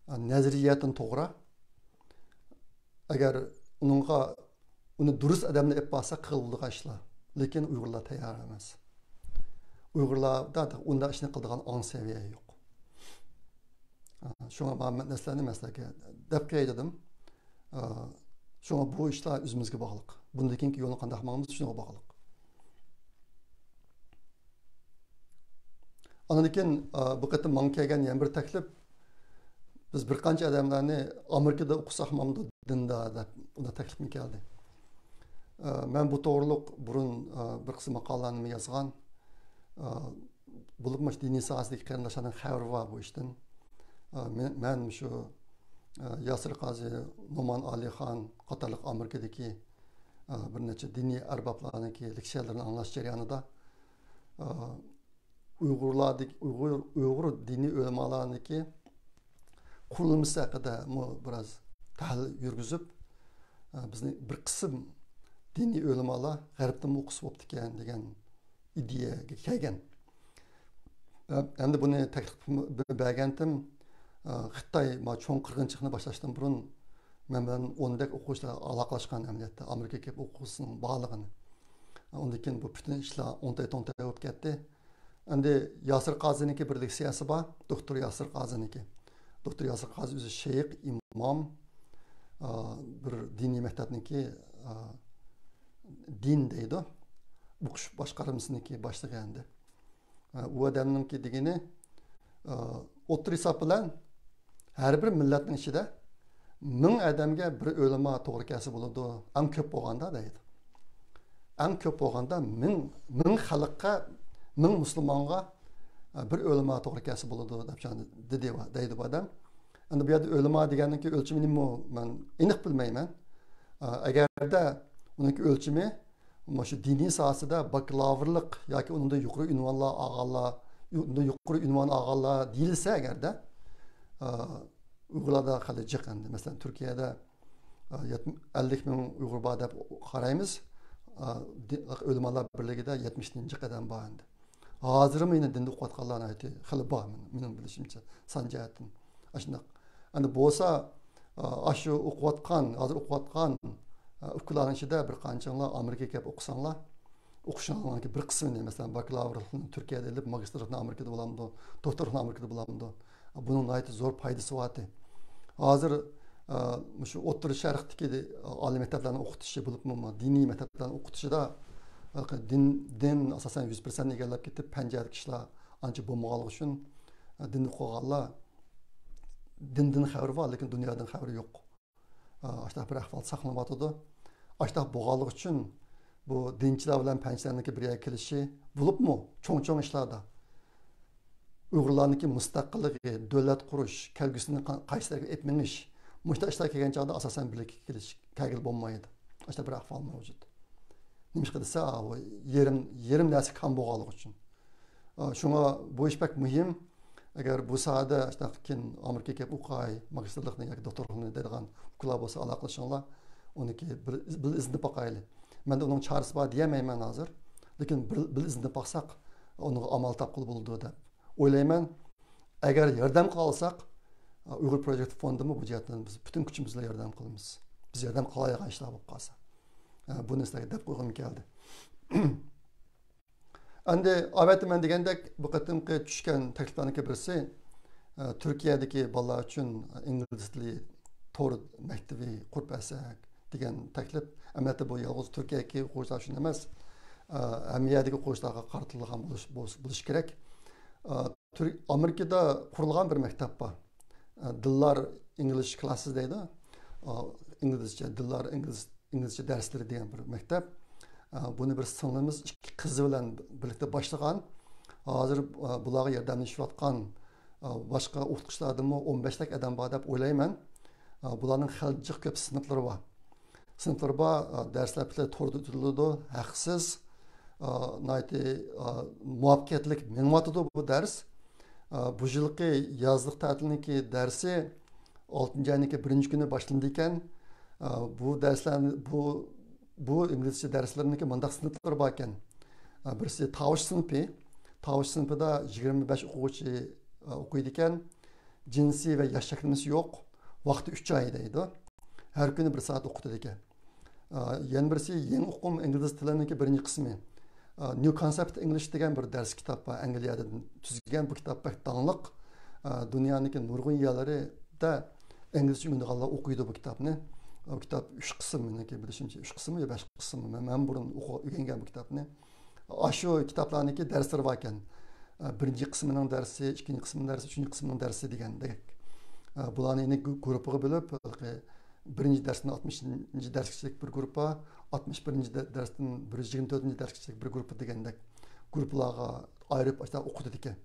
ئە، نەزەرىيەتتىن توغرا. ئەگەر ئۇنىڭغا، ئۇنى دۇرۇس ئادەمنى ئېلىپ بارسا قىلىدىغان ئىشلار. لېكىن ئۇيغۇرلار تەييار ئەمەس. ئۇيغۇرلاردا ئۇنداق ئىشنى قىلىدىغان ئاڭ سەۋىيە يوق. شۇڭا مەن نەرسىلەرنى مەسىلەگە دەپ قوياي دېدىم. شۇڭا بۇ ئىشلار ئۆزىمىزگە باغلىق. بۇندىن كېيىنكى يولنى قانداق ماڭىمىز، شۇنىڭغا باغلىق. ئاندىن كېيىن، ئا، بۇ قېتىم ماڭا كەلگەن يەنە بىر تەكلىپ، بىز بىر قانچە ئادەملەرنى ئامېرىكىدا ئوقۇساق مامدۇ دىندا دەپ، ئۇنداق تەكلىپمۇ كەلدى. ئا، مەن بۇ توغرۇلۇق بۇرۇن، ئا، بىر قىسىم ماقالىلەرنىمۇ يازغان. ئا، بولۇپمۇ مۇشۇ دىنىي ساھەسىدىكى قېرىنداشلارنىڭ خەۋىرى بار بۇ ئىشتىن. ئا، مەن، مەن شۇ، ئا، ياسىر قازى، نومان ئالىخان قاتارلىق ئامېرىكىدىكى، ئا، بىر نەچچە دىنىي ئەربابلارنىڭكى لېكسىيەلىرىنى ئاڭلاش جەريانىدا، ئا، ئۇيغۇرلاردىكى، ئۇيغۇر، ئۇيغۇر دىنىي ئۆلىمالارنىڭكى قۇرۇلمىسى ھەققىدىمۇ بىراز تەھلىل يۈرگۈزۈپ، ئە، بىزنى بىر قىسىم دىنىي ئۆلىمالار غەربتىنمۇ ئوقۇسا بوپتىكەن دېگەن ئىدىيەگە كەلگەن. ئە، ئەمدى بۇنى تەكلىپ بەرگەنتىم، ئە، خىتاي ما چوڭ قىرغىنچىلىقنى باشلاشتىن بۇرۇن مەن بىلەن ئوندەك ئوقۇغۇچىلار ئالاقىلاشقان ئەمەلىيەتتە ئامېرىكىغا كېلىپ ئوقۇغۇسىنىڭ بارلىقىنى. ئۇندىن كېيىن بۇ پۈتۈن ئىشلار ئوڭتاي-توڭتاي بولۇپ كەتتى. ئەمدى ياسىر قازىنىڭكى بىر لېكسىيەسى بار، دوكتور ياسىر قازىنىڭكى. دوكتور ياسىر قازى ئۆزى شەيخ، ئىمام، ئا، بىر دىنىي مەكتەپنىڭكى، ئا، دىن دەيدۇ، ئوقۇش باشقارمىسىنىڭكى باشلىقى ئەمدى. ئا، ئۇ ئادەمنىڭكى دېگىنى، ئا، ئوتتۇرا ھېساب بىلەن ھەر بىر مىللەتنىڭ ئىچىدە مىڭ ئادەمگە بىر ئۆلىما توغرا كەلسە بولىدۇ، ئەڭ كۆپ بولغاندا دەيدۇ. ئەڭ كۆپ بولغاندا مىڭ، مىڭ خەلققە، مىڭ مۇسۇلمانغا، ئە، بىر ئۆلىما توغرا كەلسە بولىدۇ دەپ دېدى، دەيدۇ بۇ ئادەم. ئەمدى بۇ يەردە ئۆلىما دېگەننىڭكى ئۆلچىمىنىمۇ مەن ئېنىق بىلمەيمەن. ئە، ئەگەردە ئۇنىڭكى ئۆلچىمى مۇشۇ دىنىي ساھەسىدە باكلاۋرلىق ياكى ئۇنىڭدىن يۇقىرى ئۇنۋانلار ئالغانلار، ئۇنىڭدىن يۇقىرى ئۇنۋان ئالغانلار دېيىلسە ئەگەردە، ئە، ئۇيغۇرلاردا خېلى جىق ئەمدى. مەسىلەن، تۈركىيەدە، ئە، يەتم-، ئەللىك مىڭ ئۇيغۇر بار دەپ قارايمىز. ئە، دى-، ئۆلىمالار بىرلىكىدە يەتمىشتىن جىق ئادەم بار ئەمدى. ھازىرمۇ يەنە دىندا ئوقۇۋاتقانلار ناھايىتى خېلى بار، مېنىڭ، مېنىڭ بىلىشىمچە، سان جەھەتتىن. ئاشۇنداق. ئەمدى بولسا، ئە، ئاشۇ ئوقۇۋاتقان، ھازىر ئوقۇۋاتقان، ئە، ئۇكىلارنىڭ ئىچىدە بىر قانچىڭلار ئامېرىكىغا كېلىپ ئوقۇساڭلار، ئوقۇشۇڭلارنىڭكى بىر قىسمىنى، مەسىلەن، باكلاۋرلىقنى تۈركىيەدە ئېلىپ، ماگىستىرلىقنى ئامېرىكىدا بولامدۇ، دوكتورلۇقنى ئامېرىكىدا بولامدۇ، بۇنىڭ ناھايىتى زور پايدىسى بارتى. ھازىر، ئە، مۇشۇ ئوتتۇرا شەرقتىكى، ئە، ئالىي مەكتەپلەرنى ئوقۇتۇشى بولۇپمۇ، دىنىي مەكتەپلەرنى ئوقۇتۇشىدا، ھېلىقى دىن، دىن ئاساسەن يۈز پىرسەنت ئىگىلەپ كېتىپ، پەن جەھەتتىكى ئىشلار ئانچە بولمىغانلىقى ئۈچۈن، ئە، دىندا ئوقۇغانلار دىندىن خەۋىرى بار، لېكىن دۇنيادىن خەۋىرى يوق. ئاشۇنداق بىر ئەھۋال ساقلىنىۋاتىدۇ. ئاشۇنداق بولغانلىقى ئۈچۈن بۇ دىنچىلار بىلەن پەنچىلەرنىڭكى بىر يەرگە كېلىشى، بولۇپمۇ چوڭ-چوڭ ئىشلاردا، ئۇيغۇرلارنىڭكى مۇستەقىللىقى، دۆلەت قۇرۇش، كەلگۈسىنى قا-، قايسى تەرەپكە ئېلىپ مېڭىش، مۇشۇنداق ئىشلار كەلگەن چاغدا ئاساسەن بىرلىككە كېلىش، كەلگىلى بولمايدۇ. ئاشۇنداق بىر ئەھۋال مەۋجۇت. نېمىشقا دېسە، ئۇ يېرىم، يېرىم نەرسە كام بولغانلىقى ئۈچۈن. ئا، شۇڭا بۇ ئىش بەك مۇھىم. ئەگەر بۇ ساھەدە شۇنداق كېيىن ئامېرىكىغا كېلىپ ئوقۇي، ماگىستىرلىقنى ياكى دوكتورلۇقنى دەيدىغان ئۇكىلار بولسا ئالاقىلىشىڭلار، ئۇنىڭكى بىر، بىر ئىزدىنىپ باقايلى. مەن دە ئۇنىڭ چارىسى بار دېيەلمەيمەن ھازىر. لېكىن بىر، بىر ئىزدىنىپ باقساق، ئۇنىڭغا ئامال تاپقىلى بولىدۇ دەپ ئويلايمەن. ئەگەر ياردەم قىلالىساق، ئۇيغۇر پروجېكت فوندىمۇ بۇ جەھەتتىن بىز پۈتۈن كۈچىمىز بىلەن ياردەم قىلىمىز. بىز ياردەم قىلالايدىغان ئىشلار بولۇپ قالسا. بۇنى سىلەرگە دەپ قويغۇم كەلدى. ئەمدى ئاۋەتتە مەن دېگەندەك، بۇ قېتىمقى چۈشكەن تەكلىپلەرنىڭكى بىرسى، ئە، تۈركىيەدىكى بالىلار ئۈچۈن ئىنگلىز تىلى تور مەكتىپى قۇرۇپ بەرسەك دېگەن تەكلىپ. ئەمەلىيەتتە بۇ يالغۇز تۈركىيەدىكى ئوقۇغۇچىلار ئۈچۈن ئەمەس، ئە، ھەممە يەردىكى ئوقۇغۇچىلارغا قارىتىلغان بولۇش، بولۇش، بولۇشى كېرەك. ئە، تۈر-، ئامېرىكىدا قۇرۇلغان بىر مەكتەپ بار. ئە، دىللار ئىنگلىش كلاسسى دەيدۇ. ئە، ئىنگلىزچە، دىللار ئىنگلىز ئىنگلىزچە دەرسلىرى دېگەن بىر مەكتەپ. ئە، بۇنى بىر سىڭلىمىز ئىككى قىزى بىلەن بىرلىكتە باشلىغان. ھازىر، ئە، بۇلارغا ياردەملىشىۋاتقان، ئە، باشقا ئوقۇتقۇچىلاردىنمۇ ئون بەشتەك ئادەم بار دەپ ئويلايمەن. ئە، بۇلارنىڭ خېلى جىق كۆپ سىنىپلىرى بار. سىنىپلىرى بار، ئە، دەرسلەر پۈتۈنلەي توردا ئۆتۈلىدۇ، ھەقسىز. ئە، ناھايىتى، ئە، مۇۋەپپەقىيەتلىك مېڭىۋاتىدۇ بۇ دەرس. ئە، بۇ يىلقى يازلىق تەتىلنىڭكى دەرسى ئالتىنچى ئاينىڭكى بىرىنچى كۈنى باشلىنىدىكەن. ئە، بۇ دەرسلەرنى، بۇ، بۇ ئىنگلىزچە دەرسلىرىنىڭكى مۇنداق سىنىپلىرى باركەن. ئە، بىرسى تاۋۇش سىنىپى. تاۋۇش سىنىپىدا يىگىرمە بەش ئوقۇغۇچى، ئە، ئوقۇيدىكەن. جىنسىي ۋە ياش چەكلىمىسى يوق. ۋاقتى ئۈچ ئاي دەيدۇ. ھەر كۈنى بىر سائەت ئوقۇتىدىكەن. ئا، يەنە بىرسى يېڭى ئۇقۇم ئىنگلىز تىلىنىڭكى بىرىنچى قىسمى. ئا، New Concept English دېگەن بىر دەرس كىتاب بار، ئەنگلىيەدىن تۈزگەن. بۇ كىتاب بەك داڭلىق. ئا، دۇنيانىڭكى نۇرغۇن يەرلىرىدە ئىنگلىزچە ئۆگىنىدىغانلار ئوقۇيدۇ بۇ كىتابنى. ئا، بۇ كىتاب ئۈچ قىسىم، مېنىڭكى بىلىشىمچە ئۈچ قىسىم يا بەش قىسىم. مەن، مەن بۇرۇن ئوقۇ-، ئۆگەنگەن بۇ كىتابنى. ئاشۇ كىتابلارنىڭكى دەرسلىرى باركەن. ئە، بىرىنچى قىسمىنىڭ دەرسى، ئىككىنچى قىسمىنىڭ دەرسى، ئۈچىنچى قىسمىنىڭ دەرسى دېگەندەك. ئە، بۇلارنى يەنە گۇ-، گۇرۇپپىغا بۆلۈپ، ھېلىقى بىرىنچى دەرستىن ئاتمىشىنچى دەرسكىچىلىك بىر گۇرۇپپا، ئاتمىش بىرىنچى دە-، دەرستىن بىر يۈز يىگىرمە تۆتىنچى دەرسكىچىلىك بىر گۇرۇپپا دېگەندەك گۇرۇپپىلارغا ئايرىپ ئاشۇنداق ئوقۇتىدىكەن.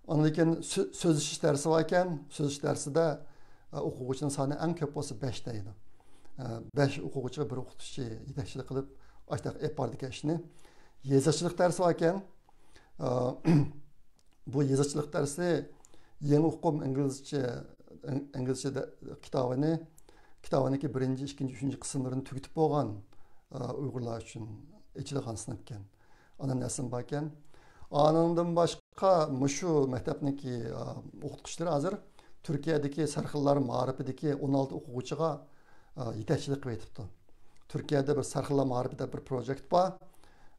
ئاندىن كېيىن سۆ-، سۆزلىشىش دەرسى بار ئىكەن. سۆزلىشىش دەرسىدە، ئە، ئوقۇغۇچىنىڭ سانى ئەڭ كۆپ بولسا بەش دەيدۇ. ئە، بەش ئوقۇغۇچىغا بىر ئوقۇتقۇچى يېتەكچىلىك قىلىپ، ئاشۇنداق ئېلىپ بارىدىكەن ئىشنى. يېزىقچىلىق دەرسى بار ئىكەن. ئە، بۇ يېزىقچىلىق دەرسى يېڭى ئۇقۇم ئىنگلىزچە، ئىنگلىزچە دە-، كىتابىنى، كىتابىنىڭكى بىرىنچى، ئىككىنچى، ئۈچىنچى قىسىملىرىنى تۈگىتىپ بولغان، ئە، ئۇيغۇرلار ئۈچۈن ئېچىلغان سىنىپ ئىكەن. ئانا نەرسىم باركەن. ئانىڭدىن باشقا مۇشۇ مەكتەپنىڭكى، ئا، ئوقۇتقۇچىلىرى ھازىر تۈركىيەدىكى سەرخىللار مائارىپىدىكى ئون ئالتە ئوقۇغۇچىغا، ئا، يېتەكچىلىك قىلىۋېتىپتۇ. تۈركىيەدە بىر سەرخىللار مائارىپى دەپ بىر پروژېكت بار.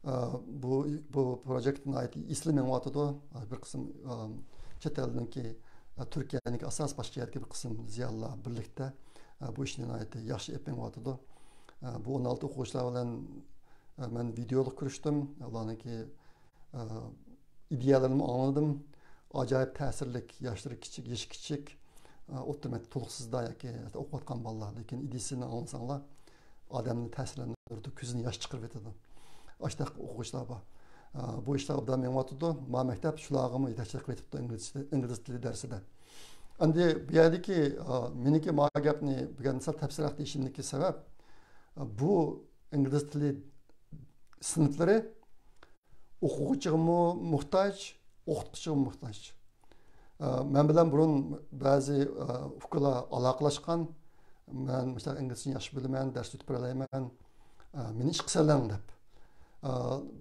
ئا، بۇ، بۇ پروژېكت ناھايىتى ئېسىل مېڭىۋاتىدۇ. بىر قىسىم، ئا، چەت ئەلنىڭكى، ئا، تۈركىيەنىڭكى ئاساس باشقا يەردىكى بىر قىسىم زىيالىيلار بىرلىكتە، ئا، بۇ ئىشنى ناھايىتى ياخشى ئېلىپ مېڭىۋاتىدۇ. ئا، بۇ ئون ئالتە ئوقۇغۇچىلار بىلەن ئە، مەن ۋىدېئولۇق كۆرۈشتۈم. ئۇلارنىڭكى، ئە، ئىدىيەلىرىنىمۇ ئاڭلىدىم. ئاجايىپ تەسىرلىك، ياشلىرى كىچىك، يېشى كىچىك، ئە، ئوتتۇرا مەكتەپ تولۇقسىزدا ياكى ئوقۇۋاتقان بالىلار. لېكىن ئىدىيىسىنى ئاڭلىساڭلار، ئادەمنى تەسىرلەندۈرىدۇ، كۆزىدىن ياش چىقىرىۋېتىدۇ. ئاشۇنداق ئوقۇغۇچىلار بار. ئە، بۇ ئىشلار ئوبدان مېڭىۋاتىدۇ. ما مەكتەپ شۇلارغىمۇ يېتەكچىلىك قىلىۋېتىپتۇ ئىنگلىز، ئىنگلىز تىلى دەرسىدە. ئەمدى بۇ يەردىكى، ئە، مېنىڭكى ما گەپنى بۈگۈن سەل تەپسىلىيراق دېيىشىمدىكى سەۋەب، ئە، بۇ ئىنگلىز تىلى سىنىپلىرى ئوقۇغۇچىغىمۇ موھتاج، ئوقۇتقۇچىغىمۇ موھتاج. ئە، مەن بىلەن بۇرۇن بەزى، ئە، ئۇكىلار ئالاقىلەشكەن، مەن مۇشۇنداق ئىنگلىزچىنى ياخشى بىلىمەن، دەرس ئۆتۈپ بېرەلەيمەن، ئە، مېنى ئىشقا سېلىڭ دەپ. ئە،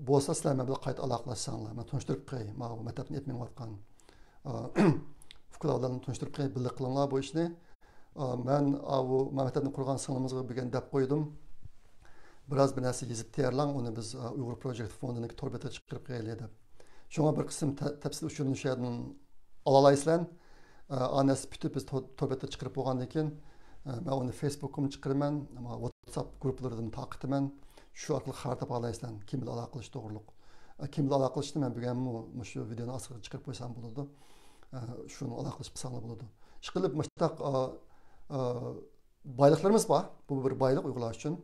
بولسا سىلەر مەن بىلەن قايتا ئالاقىلەشسەڭلار، مەن تونۇشتۇرۇپ قوياي، ماۋۇ مەكتەپنى ئېلىپ مېڭىۋاتقان، ئە، ئۇكىلار بىلەن تونۇشتۇرۇپ قوياي، بىللە قىلىڭلار بۇ ئىشنى. ئا، مەن، ئا، بۇ مەكتەپنى قۇرغان سىڭلىمىزغا بۈگۈن دەپ قويدۇم. بىراز بىر نەرسە يېزىپ تەييارلاڭ، ئۇنى بىز، ئا، ئۇيغۇر پروجېكت فوندىنىڭكى تور بېتىگە چىقىرىپ قويايلى دەپ. شۇڭا بىر قىسىم تە-، تەپسىلىي ئۇچۇرنى شۇ يەردىن ئالالايسىلەر. ئا، ئا نەرسە پۈتۈپ بىز تور، تور بېتىگە چىقىرىپ بولغاندىن كېيىن، ئا، مەن ئۇنى فېيسبۇكقىمۇ چىقىرىمەن، ئەمما ۋاتساپ گۇرۇپپىلىرىدىن تارقىتىمەن. شۇ ئارقىلىق خەۋەر تاپالايسىلەر، كىم بىلەن ئالاقىلىشىش توغرۇلۇق. ئا، كىم بىلەن ئالاقىلىشىشنى مەن بۈگۈنمۇ مۇشۇ ۋىدېئونىڭ ئاستىغا چىقىرىپ قويسام بولىدۇ. ئا، شۇنى ئالاقىلىشىپ قالساڭلار بولىدۇ. ئىشقىلىپ مۇشتاق، ئا، ئا، بايلىقلىرىمىز بار. بۇ بىر بايلىق ئۇيغۇرلار ئۈچۈن.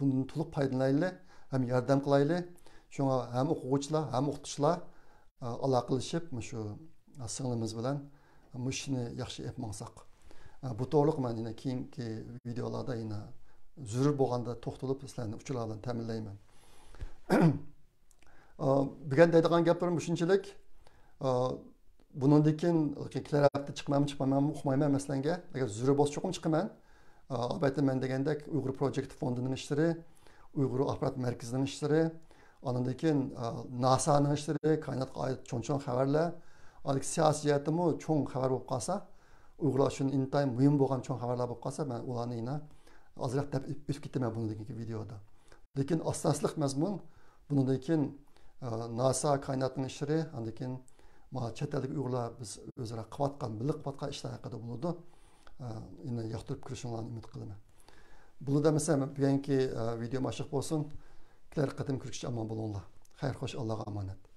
بۇندىن تولۇق پايدىلىنايلى، ھەم ياردەم قىلايلى. شۇڭا ھەم ئوقۇغۇچىلار، ھەم ئوقۇتقۇچىلار، ئا، ئالاقىلىشىپ، مۇشۇ سىڭلىمىز بىلەن مۇشۇ ئىشنى ياخشى ئېلىپ ماڭساق. ئا، بۇ توغرۇلۇق مەن يەنە كېيىنكى ۋىدېئولاردا يەنە زۆرۈر بولغاندا توختىلىپ، سىلەرنى ئۇچۇرلار بىلەن تەمىنلەيمەن. ئا، بۈگۈن دەيدىغان گەپلىرىم مۇشۇنچىلىك. ئا، بۇنىڭدىن كېيىن كېلەر ھەپتە چىقىمەنمۇ، چىقمايمەنمۇ ئۇقمايمەن مەسىلەڭگە. ئەگەر زۆرۈر بولسا چوقۇم چىقىمەن. ئا، ئەلۋەتتە مەن دېگەندەك ئۇيغۇر پروجېكت فوندىنىڭ ئىشلىرى، ئۇيغۇر ئاخبارات مەركىزىنىڭ ئىشلىرى، ئاندىن كېيىن، ئا، ناسانىڭ ئىشلىرى، كائىناتقا ئائىت چوڭ-چوڭ خەۋەرلەر، ئاندىن كېيىن سىياسىي جەھەتتىمۇ چوڭ خەۋەر بولۇپ قالسا، ئۇيغۇرلار ئۈچۈن ئىنتايىن مۇھىم بولغان چوڭ خەۋەرلەر بولۇپ قالسا، مەن ئۇلارنى يەنە ئازراق دەپ ئۆتۈپ كېتىمەن بۇنىڭدىن كېيىنكى ۋىدېئودا. لېكىن ئاساسلىق مەزمۇن بۇنىڭدىن كېيىن، ئە، ناسا، كائىناتنىڭ ئىشلىرى، ئاندىن كېيىن ما چەت ئەلدىكى ئۇيغۇرلار بىز ئۆزئارا قىلىۋاتقان، بىللە قىلىۋاتقان ئىشلار ھەققىدە بولىدۇ. ئە، يەنە ياقتۇرۇپ كۆرۈشۈڭلارنى ئۈمىد قىلىمەن. بولىدۇ ئەمىسە، بۈگۈنكى، ئە، ۋىدېئوم ئاشۇق بولسۇن. كېلەر قېتىم كۆرۈشكىچە ئامان بولۇڭلار. خەير خوش، ئاللاغا ئامانەت.